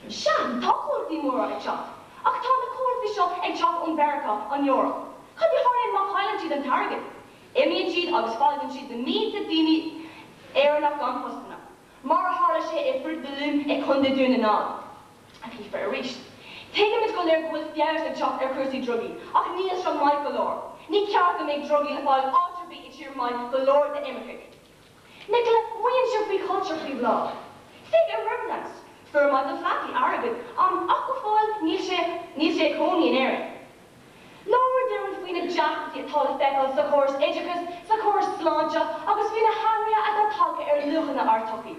Sea, tá comhlachtaí móra ag teacht, ach tá na comhlachtaí seo ag teacht ón Mheiriceá, an Eoraip. Cad a tharlaíonn má chailleann siad an t-airgead? Imíonn siad agus fágann siad na mílte daoine Éireannach gan postanna. Mar a tharla sé i Fruit of the Loom i Contae Dún na nGall. A Caoimhe, arís. Tuigimid go léir go bhfuil feabhas ag teacht ar chúrsaí drugaí, ach níl seo maith go leor. Ní ceart go mbeadh drugaí le fáil áit ar bith i tír maith go leor d'imircigh. Nicola, maíonn sibh faoi chultúr faoi bhláth. Féach ar Riverdance. Fuair Michael Flatley airgead ann ach go fóill níl sé níl sé ag cónaí in Éirinn. Labhair Doireann faoi na deacrachtaí atá le feiceáil sa chóras oideachais, sa chóras sláinte agus faoi na hathruithe atá tagtha ar luachanna ár tsochaí.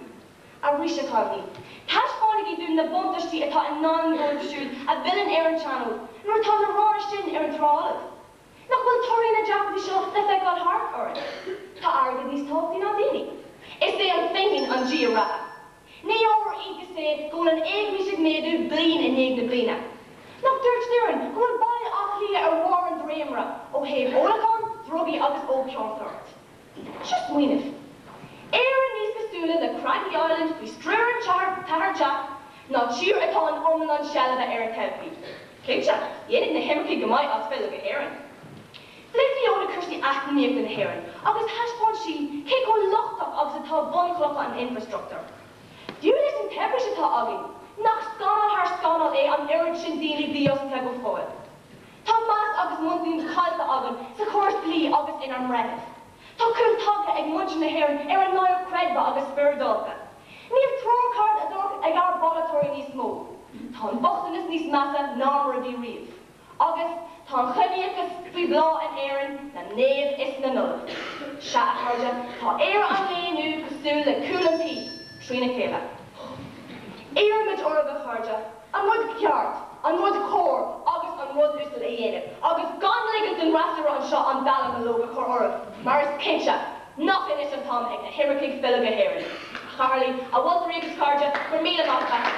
Arís, a chailíní, taispeánaigí dúinn na buntáistí atá i ndán dóibh siúd a bhfilleann ar an seanfhód nuair atá na roghanna sin ar an trá fholamh. Nach bhfuil torthaí na deacrachtaí seo le feiceáil thart orainn? Tá airgead níos tábhachtaí ná daoine. Is é an phingin an dia reatha. Ní ábhar iontais é go bhfuil an éagmais ag méadú bliain i ndiaidh na bliana. Nach dúirt Doireann go bhfuil Baile Átha Cliath ar bharr an dréimire ó thaobh ólacháin, drugaí agus ógchiontóireacht? Seo smaoineamh. Éire níos cosúla le Craggy Island faoi stiúir an tAthair Jack ná tír atá in iomlán seilbhe ar a todhchaí. Cinnte, dhéanfaidh na himircigh go maith as filleadh go hÉirinn. Phléigh Fiona cúrsaí eacnamaíochta na hÉireann agus thaispeáin sí cé chomh lochtach agus atá bunchlocha an infreastruchtúir. Fiú leis an tsaibhreas atá againn, nach scannal thar scannal é an oiread sin daoine dífhostaithe go fóill? Tá meas agus muinín caillte againn sa chóras dlí agus inár mbreithimh. Tá cúl tagtha ag muintir na hÉireann ar a n-oidhreacht chreidmheach agus spioradálta. Níl treoir ceart ag ár bpolaiteoirí níos mó. Tá an bochtanas níos measa ná mar a bhí riamh. Agus tá an ciníochas faoi bhláth in Éirinn na naomh is na n-ollamh. Sea, a chairde, tá Éire an lae inniu cosúil le cúl an tí, trína chéile. Iarraimid oraibh, a chairde, an rud ceart, an rud cóir agus an rud uasal a dhéanamh, agus gan ligint don fhreasúra anseo an dallamullóg a chur oraibh, mar is cinnte nach anois an t-am ag na himircigh filleadh go hÉirinn. A chathaoirligh, a mholtóirí agus cairde, go raibh míle maith agat.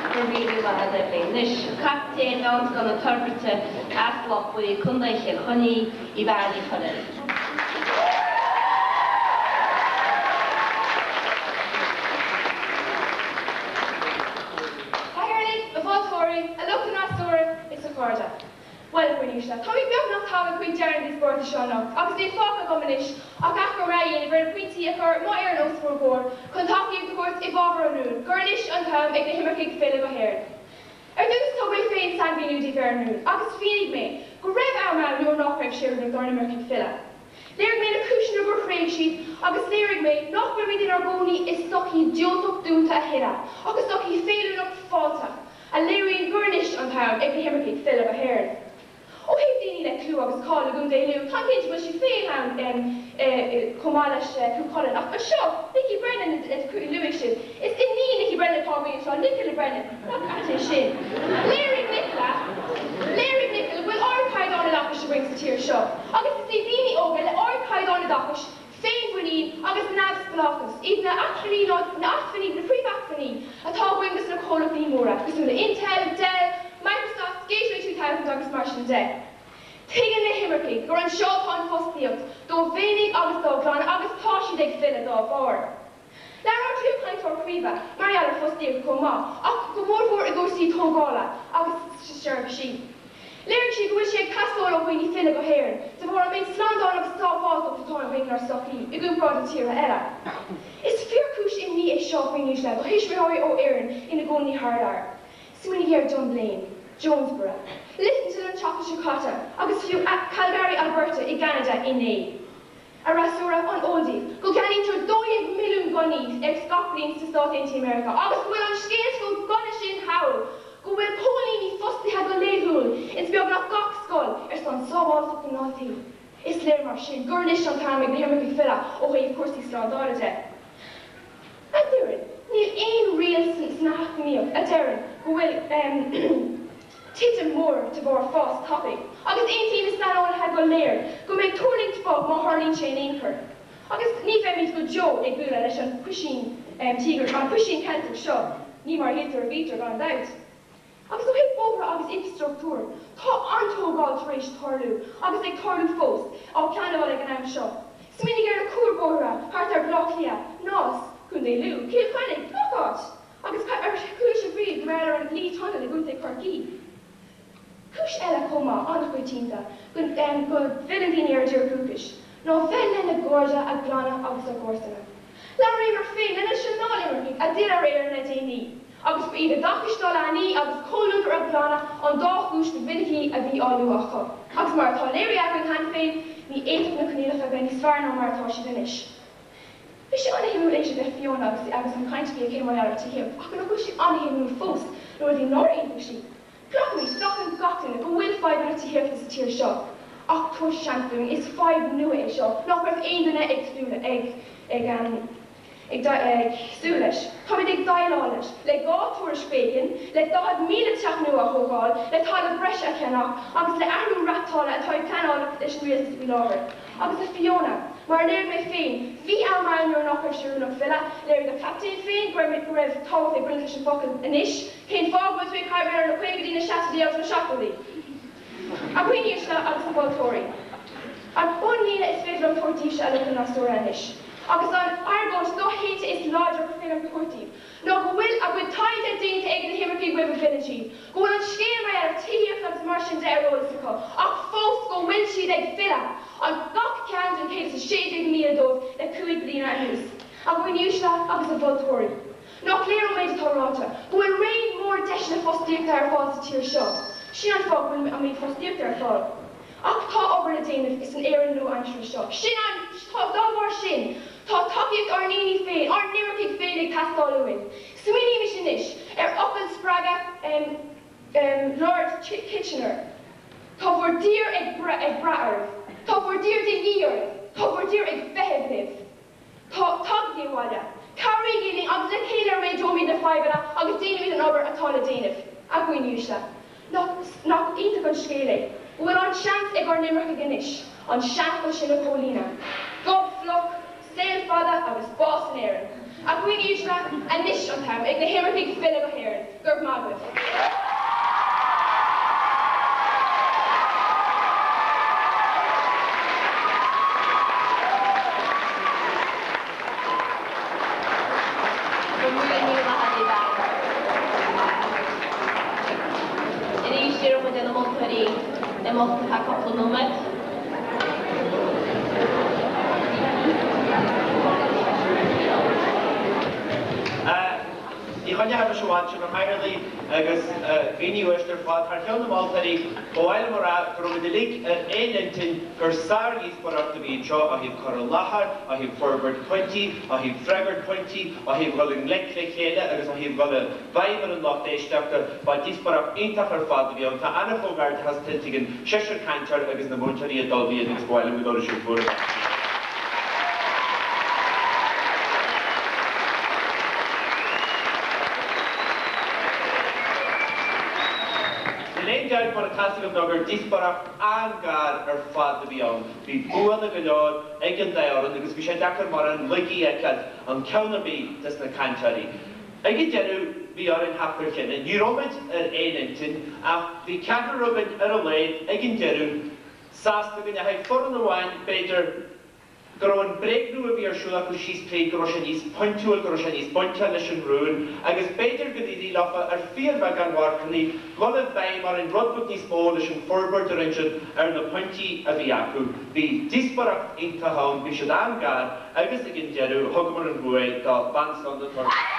Go raibh míle maith agat Eibhlín. Anois, Captaen Mheánscoil na Toirbhirte as Loch Buí, Contae Chill Chainnigh, Ivana Ní Chonaill. Cathaoirligh, a mholtóirí, a lucht an fhreasúra is a chairde. Bhuel, a dhaoine uaisle, táimid beagnach tagtha chuig deireadh na díospóireachta seo anocht agus níl fágtha agam anois ach achoimre a dhéanamh ar na pointí a chuir mo fhoireann os bhur gcomhair chun tacaíocht a thabhairt i bhfabhar an rúin gur anois an t-am ag na himircigh filleadh go hÉirinn. Ar dtús, thug mé féin sainmhíniú daoibh ar an rún agus mhínigh mé go raibh am ann nuair nach raibh sé oiriúnach dár n-imircigh filleadh. Léirigh mé na cúiseanna gur thréig siad agus léirigh mé nach bhfuilimid inár gcónaí i sochaí diúltach dúnta a thuilleadh ach i sochaí feiliúnach fáilteach a léiríonn gur anois an t-am ag na himircigh filleadh go hÉirinn. Ó thaobh daoine le clú agus cáil i gContae Lú, táim cinnte go bhfuil siad féin ann chomh maith leis Cú Chulainn ach anseo, Nicky Brennan a luaigh sibh. Is iníon Nicky Brennan atá againn anseo, Nicola Brennan. Nach ait é sin? Léirigh Nicola, léirigh Nicola go bhfuil ardchaighdeán oideachais againn sa tír seo agus is iad daoine óga le ardchaighdeán oideachais, féinmhuinín agus neamhspleáchas iad na acmhainní ná na acmhainní, na príomhacmhainní atá againn dos na comhlachtaí móra cosúil le Intel, Dell, Microsoft, Gateway 2000 agus mar sin de. Tuigeann na himircigh gur anseo atá an fostaíocht dóibh féinig agus dá gclann agus tá siad ag filleadh dá bharr. Labhair ár dtríú cainteoir Caoimhe mar gheall ar fostaíocht chomh maith, ach go mórmhór i gcúrsaí tógála agus seirbhísí. Léirigh sí go bhfuil sé ag teastáil ó dhaoine filleadh go hÉirinn de bharr an méid slándáil agus sábháilteacht atá againn inár sochaí i gcomparáid le tíortha eile. Is fíorchúis imní é seo a dhaoine uaisle do thuismitheoirí ó Éirinn ina gcónaí thar lear. Smaoinigí ar Dunblane, Jonesborough, Lyttelton an tseachtain seo caite agus fiú Calgary, Alberta i gCeanada inné. A fhreasúra, an eol daoibh go gceannaítear 12 milliún gunnaí gach bliain sna Stáit Aontaithe Meiriceá agus go bhfuil an scéal chomh dona sin thall go bhfuil póilíní fostaithe go laethúil ins beagnach gach scoil ar son sábháilteacht na ndaltaí? Is léir mar sin gur anois an t-am ag na himircigh filleadh ó thaobh cúrsaí slándála de. A Dhoireann, níl aon riail san eacnamaíocht a deireann go bhfuil titim mór de bharr fás tapaidh, agus aontaíonn na saineolaithe go léir go mbeidh tuirlingt bog má tharlaíonn. tharlaíonn sé in aon chor. Agus ní bheimid go deo ag bualadh leis an puisín tíogair, an puisín Ceilteach seo, ní mar a shíltear a bhítear, gan dabht. Agus ó thaobh bóithre agus infreastruchtúir, tá an-tógáil tar éis tarlú, agus ag tarlú fós, á pleanáil ag an am seo. Smaoinigh ar na cuarbhóithre thart ar Bhaile Átha Cliath, Nás, Contae Lú, Cill Chainnigh, gach áit! Agus ar chuala sibh riamh mar gheall ar an Lee Tunnel i gContae Chorcaí? Cúis eile chomh maith, an-choitianta, go bhfilleann daoine ar a dtír dhúchais, ná bheith lena gcairde, a gclanna agus a gcomharsana. Labhraíomar féin le na seananimircigh a d'fhill ar Éirinn le déanaí, agus ba iad a dtacaiste dá leanaí agus comhluadar a gclanna an dá chúis ba mhinicí a bhí á lua acu. Agus mar atá léirithe againn cheana féin, ní fhéadfadh na coinníollacha a bheith níos fearr ná mar atá siad anois. Bhí sé an-shuimiúil éisteacht le Fiona agus agus an chaint a bhí aici mar gheall ar tithíocht, ach nach bhfuil sé an-shuimiúil fós na rudaí nár aontaigh sí? Glacaimid, glacann gach duine go bhfuil fadhbanna tithíochta sa tír seo, ach tabhair seans dúinn, is fadhb nua é seo nach raibh aon duine ag tnúth le, ag, ag, ag, ag súil leis. Táimid ag déileáil leis, le 2 tuairisc Bacon, le 40,000 teach nua a thógáil, le talamh breise a cheannach agus le athrú reachtála atá ag pleanáil leis an rialtas faoi láthair. Agus a Fiona, mar a léirigh mé féin, bhí am ann nuair nach raibh sé oiriúnach filleadh, léirigh do chaptaen féin go raibh go raibh tábhacht ag baint leis an bhfocal anois, cén fáth go bhfuil tú ag cairbreáil ar na caogaidí, na seascaidí agus na seachtóidí? A dhaoine uaisle agus a mholtóirí, an bunlíne is féidir liom tabhairt daoibhse a lucht an fhreasúra anois, agus an argóint doshéanta is láidre gur féidir liom tabhairt daoibh, ná go bhfuil a gcuid taighde déanta ag na himircigh roimh a bhfilleann siad, go bhfuil an scéal mar gheall ar tithíocht agus mar sin de ar eolas acu, ach fós go bhfuil siad ag filleadh, an gach ceann den 116,000 dóibh le 5 bliana anuas. A dhaoine uaisle agus a mholtóirí, nach léir ón méid atá ráite go bhfuil raon mór deiseanna fostaíochta ar fáil sa tír seo? Sin an fáth go bhfuil an méid fostaíochta ar fáil. Ach tá obair le déanamh san Éirinn nua-aimseartha seo. Sin an, dá bharr sin, tá tacaíocht ár ndaoine féin, ár n-imircigh féin ag teastáil uainn. Smaoinímis anois ar fhocail spreagtha Lord Kitchener, Tá bhur dtír ag brath oraibh. Tá bhur dtír de dhíth oraibh. Tá bhur dtír ag feitheamh libh. Tá, tagaigí abhaile. Cabhraígí linn agus le chéile réiteoimid na fadhbanna agus déanfaimid an obair atá le déanamh. A dhaoine uaisle, nach, nach iontach an scéal é go bhfuil an seans ag ár n-imircigh anois an seanfhocal sin a chomhlíonadh, Gob fliuch, saol fada agus bás in Éirinn. A dhaoine uaisle, anois an t-am ag na himircigh filleadh go hÉirinn. Go raibh maith agaibh. Go raibh míle maith agat, a Bhean. Arís, iarrfaidh muid ar na moltóirí imeacht ar feadh cúpla nóiméad. Ní choinneoidh mise i bhfad sibh, a chathaoirligh agus a dhaoine uaisle ar fad. Thar cheann na moltóirí, ba mhaith liom a rá go raibh muid uilig ar aon intinn gur sárdhíospóireacht a bhí anseo ó thaobh cur i láthair, ó thaobh forbairt pointí, ó thaobh freagairt pointí, ó thaobh dhul i ngleic le chéile agus ó thaobh dhul i bhfeidhm ar an lucht éisteachta. Ba díospóireacht iontach ar fad a bhí ann. Tá an-chomhghairdeachas tuillte ag an seisear cainteoir agus na múinteoirí a d'ullmhaigh iad agus ba mhaith liom go dtabharfadh sibh búird. Níl aon dabht mar atá 's agam ná gur díospóireacht an-ghar ar fad a bhí ann. Bhí buanna go leor ag an dá fhoireann agus bhí sé deacair mórán laigí a fheiceáil in ceann ar bith des na cainteoirí. Ag an deireadh bhí orainn theacht ar chinneadh. Ní raibh muid ar aon intinn ach bhí ceathrar againn ar a laghad ag an deireadh sásta go ndeachaigh foireann amháin, b'fhéidir, go raibh an bréagnú a bhí ar siúl acu síos tríd, go raibh sé níos pointiúil, go raibh sé níos bainte leis an rún, agus b'fhéidir go d'éirigh leofa ar fíorbheagán mharcanna dhul i bhfeidhm orainn rud beag níos mó leis an forbairt a rinne siad ar na pointí a bhí acu. Bhí díospóireacht iontach ann, bhí siad an-gar agus ag an deireadh thugamar an bhuaidh do Mheánscoil na Toirbhirte.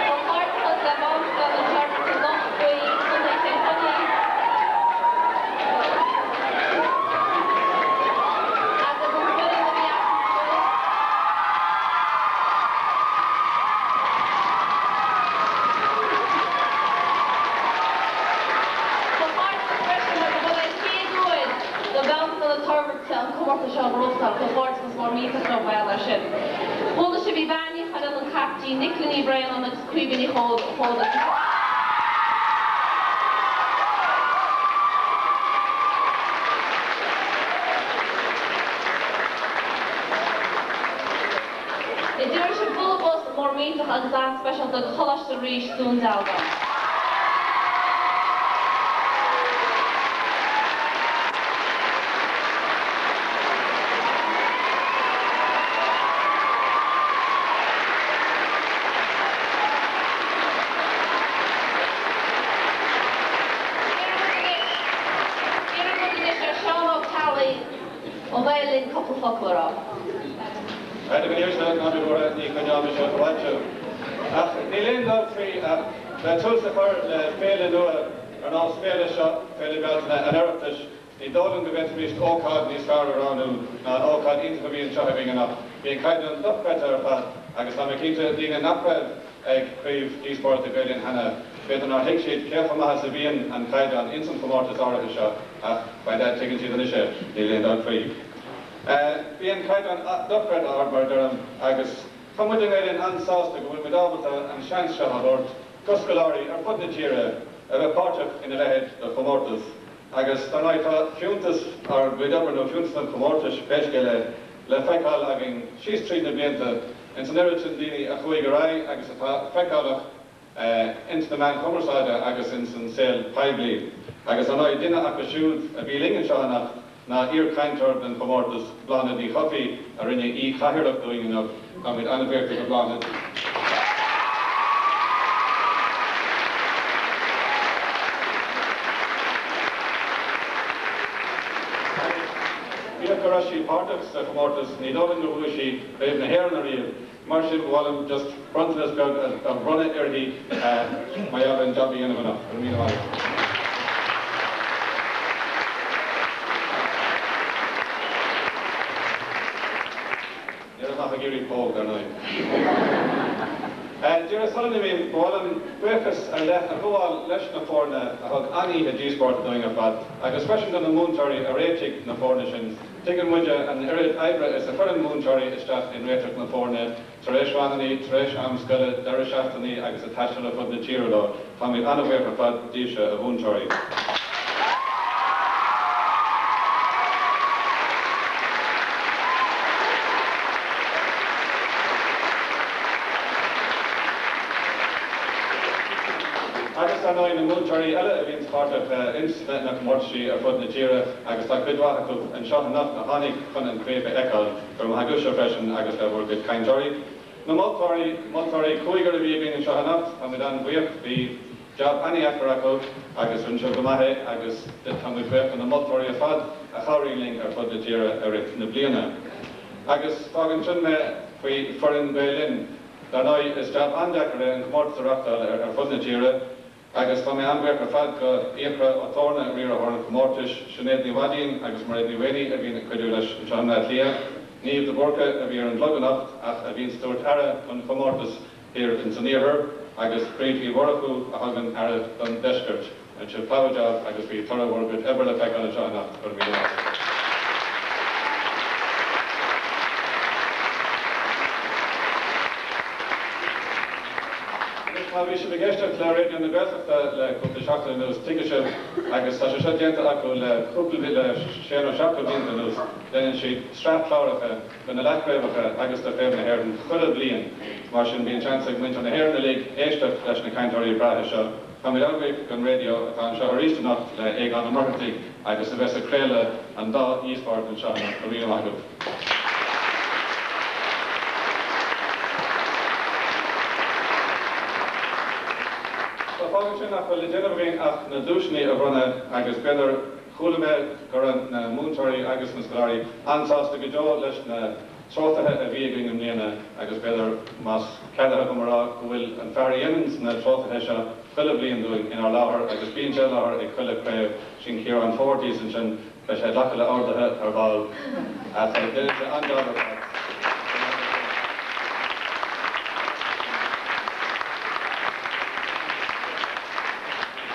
Comhghairdeas le Meánscoil na Toirbhirte. Comhghairdeachas mór millteach leo mar gheall air sin. Chuala sibh Evanne Ní Choileáin an caiptín, Nicola Ní Bhraonáin agus Caoimhe Ní Chóda. D'iarr sibh bualadh bos mór millteach agus an-speisialta do Choláiste Rís, Dún Dealgan. Iarrfaidh muid anois ar Seán Ó Ceallaigh ó Ghael Linn cúpla focal a rá. A dhaoine ná bí buartha, ní choinneoidh mise i bhfad sibh. Ach níl aon dabht faoi ach le tús a chur le féile nua ar nós féile seo, Féile Bealtaine an Oireachtais, ní dóigh liom go bhféadfaimis ócáid níos fearr a roghnú ná an ócáid iontach a bhí anseo againn anocht. Bhí an caighdeán dochreidte ar fad agus tá mé cinnte, daoine nach raibh ag Craobh Díospóireachta Gael Linn cheana, b'fhéidir nár thuig siad cé chomh maith is a bhíonn an caighdeán ins an chomórtas áirithe seo ach by dad tuigeann siad anois é, níl aon dabht faoi. Bhí an caighdeán dochreidte ard mar a deirim agus tá muid i nGael Linn an-sásta go bhfuil muid ábalta an seans seo a thabhairt do scoláirí ar fud na tíre a bheith páirteach ina leithéid de chomórtas agus dar ndóigh tá fiúntas ár gcuid oibre nó fiúntas an chomórtais pé scéal é le feiceáil againn síos tríd na blianta ins an oiread sin daoine a chuaigh ar aghaidh agus atá feiceálach ins na meáin chumarsáide agus ins an saol poiblí. Agus dar ndóigh duine acu siúd a bhí linn anseo anocht ná iar-chainteoir den chomórtas, Bláthnaid Ní Chofaigh, a rinne aoi-chathaoirleacht dúinn inniu. Táimid an-bhuíoch díot a Bhláthnaid. Agus bíodh go raibh sí páirteach sa chomórtas, ní dóigh liom gur bhuaigh sí Craobh na hÉireann ariamh. Mar sin, ba mhaith liom just bronntanas beag a bhronnadh uirthi mar gheall ar an jab a dhéanamh anocht. Go raibh míle maith agat. Ní raibh ach ag iarraidh póg, dar ndóigh. Deireadh sula n-imím, ba mhaith liom buíochas ar leith a ghabháil leis na foirne a thug an-oíche díospóireachta dúinn ar fad agus freisin do na múinteoirí a réitigh na foirne sin. Tuigeann muide an oiread oibre is a chuireann múinteoirí isteach in réiteach na foirne, tar éis rangannaí, tar éis am scoile, deireadh seachtainí agus ag taisteal ar fud na tíre leo. Táimid an-bhuíoch ar fad díbhse, a mhúinteoirí. Agus dar ndóigh na múinteoirí eile a bhíonns páirteach ins na comórtaisí ar fud na tíre. Agus tá cuid mhaith acu anseo anocht a tháinig chun an chraobh a fheiceáil. Go raibh maith agaibhse freisin agus le bhur gcuid cainteoirí. Na moltóirí, moltóirí, cúigear a bhí againn anseo anocht, táimid an-bhuíoch. Bhí jab an-dheacair acu agus rinne sibh go maith é agus táimid buíoch do na moltóirí ar fad a chabhraíonn linn ar fud na tíre i rith na bliana. Agus fágann sin mé faoi foireann Gael Linn. Dar ndóigh, is jab an-deacair é an comórtas a reachtáil ar fud na tíre. Agus tá mé an-bhuíoch ar fad go Fhiachra Ó Torna, riarthóir an chomórtais, Sinéad Ní Mhaidín agus Mairéad Ní Mhaonaigh a bhíonn ag cuidiú leis anseo i mBleá Cliath, Niamh de Búrca a bhí ar an gclog anocht ach a bhíonns ag tabhairt aire don chomórtas thiar ins an iarthar, agus Bríd Uí Mhurchú a thugann aire don deisceart. Rinne sibh togha jab agus bhí toradh bhur gcuid oibre le feiceáil anseo anocht. Go raibh míle maith agat. Anois, má bhí sibh ag éisteacht le Raidió na Gaeltachta le cúpla seachtain anuas, tuigfidh sibh, agus tá sé seo déanta acu le cúpla, le sé nó seacht de bhlianta anuas, déanann siad sraith cláracha do na leathchraobhacha agus do Chraobh na hÉireann chuile bhliain. Mar sin, bíonn seans ag muintir na hÉireann uilig éisteacht leis na cainteoirí breátha seo. Táimid an-bhuíoch don raidió atá anseo arís anocht le Aogán Ó Muircheartaigh agus a bheas ag craoladh an dá dhíospóireacht anseo anocht. Go raibh míle maith agaibh. So fágann sin nach bhfuil le déanamh againn ach na duaiseanna a bhronnadh agus b'fhéidir, chuala mé go raibh na múinteoirí agus na scoláirí an-sásta go deo leis na trófaithe a bhí againn i mbliana agus b'fhéidir, más ceadaithe agam a rá, go bhfuil an fear a dhéananns na trófaithe seo chuile bhliain dúinn inár láthair agus bíonn sé i láthair ag chuile chraobh, sin Ciarán Ford thíos ansin, beidh sé ag glacadh le orduithe ar ball ach déanann sé an-jab ar fad.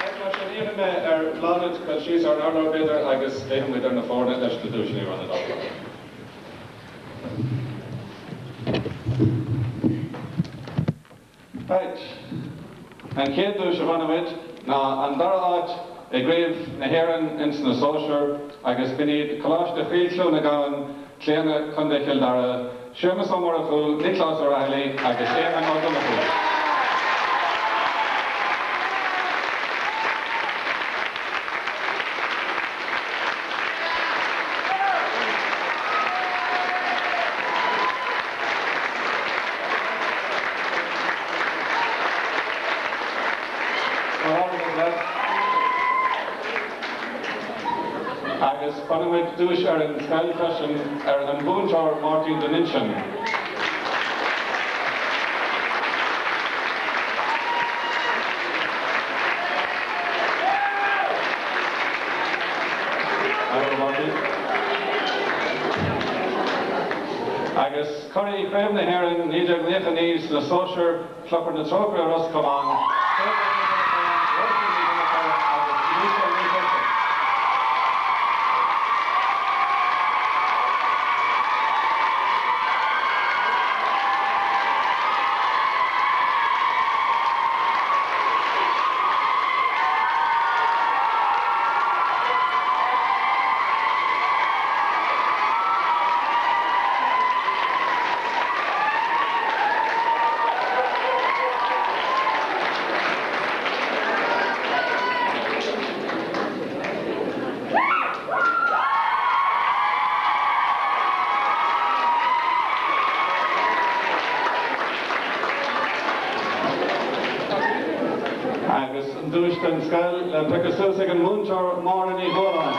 Agus mar sin, iarrfaidh mé ar Bhláthnaid dul síos ar an urlár b'fhéidir agus léifidh muid ar na foirne leis na duaiseanna a bhronnadh dóibh. Right. An chéad duais a bhronnfaimid ná an dara háit i gCraobh na hÉireann ins na Sóisir agus b'in iad Coláiste Chroí Chluain na Gabhann, Claonadh, Contae Chill Dara, Séamus Ó Murchú, Nioclás Ó Raghallaigh agus Éamonn Ó Donnchú. Agus bronnfaimid duais ar an scoil freisin ar an mhúinteoir Máirtín de Nuinseann. Agus curaidh Chraobh na hÉireann 1999 sna sóisir, Clochar na Trócaire Ros Comáin, Fergal Ní Dhonnacháin, Róisín Ní Dhonnchadha agus Lisa Ní Thuirsigh. Agus an duais don scoil le piocadh suas ag an múinteoir Máire Ní Chualáin.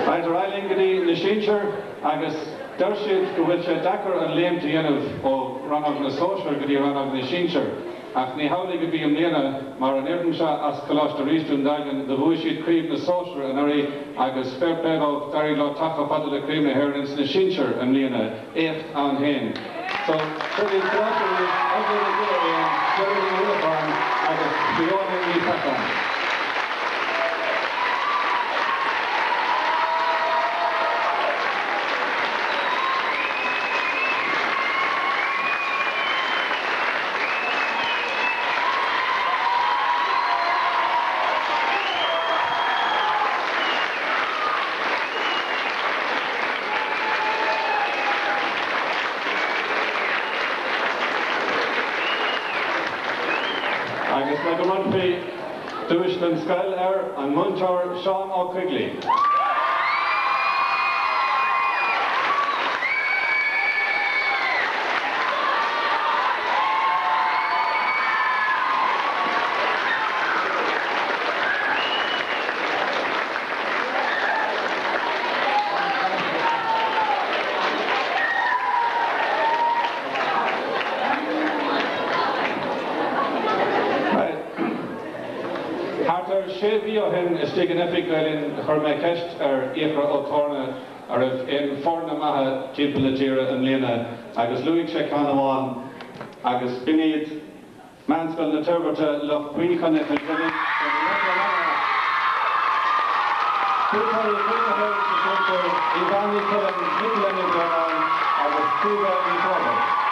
Right, ar aghaidh linn go dtí na sinsir agus deir siad go bhfuil sé deacair an léimt a dhéanamh ó rannóg na sóisear go dtí rannóg na sinsear. Ach ní hamhlaidh a bhí i mbliana mar an fhoireann seo as Coláiste Rís Dún Dealgan do bhuaigh siad craobh na sóisear anuraidh agus fair play dóibh d'éirigh leo teacht chomh fada le craobh na hÉireann sna sinsir i mbliana, éacht ann féin. So, seo iad Coláiste Rís, Eibhlín Nic Giolla Éan, Geraldine Ní Uallacháin agus Fiona Ní Chreacháin. Agus le go mbronnfaí duais don scoil ar an múinteoir Seán Ó Coigligh. Thart ar sé mhí ó shin istigh in oifig Gael Linn chuir mé ceist ar Fhiachra Ó Torna an raibh aon foirne maithe timpeall na tíre i mbliana agus luaigh sé ceann amháin agus b'in iad Meánscoil na Toirbhirte, Loch Buí, Co. Chill Chainnigh, Buaiteoirí Chraobh na hÉireann sna Sinsir, Yvonne Ní Choilm, Nicola Ní Bhraonáin agus Caoimhe Ní Chonchubhair.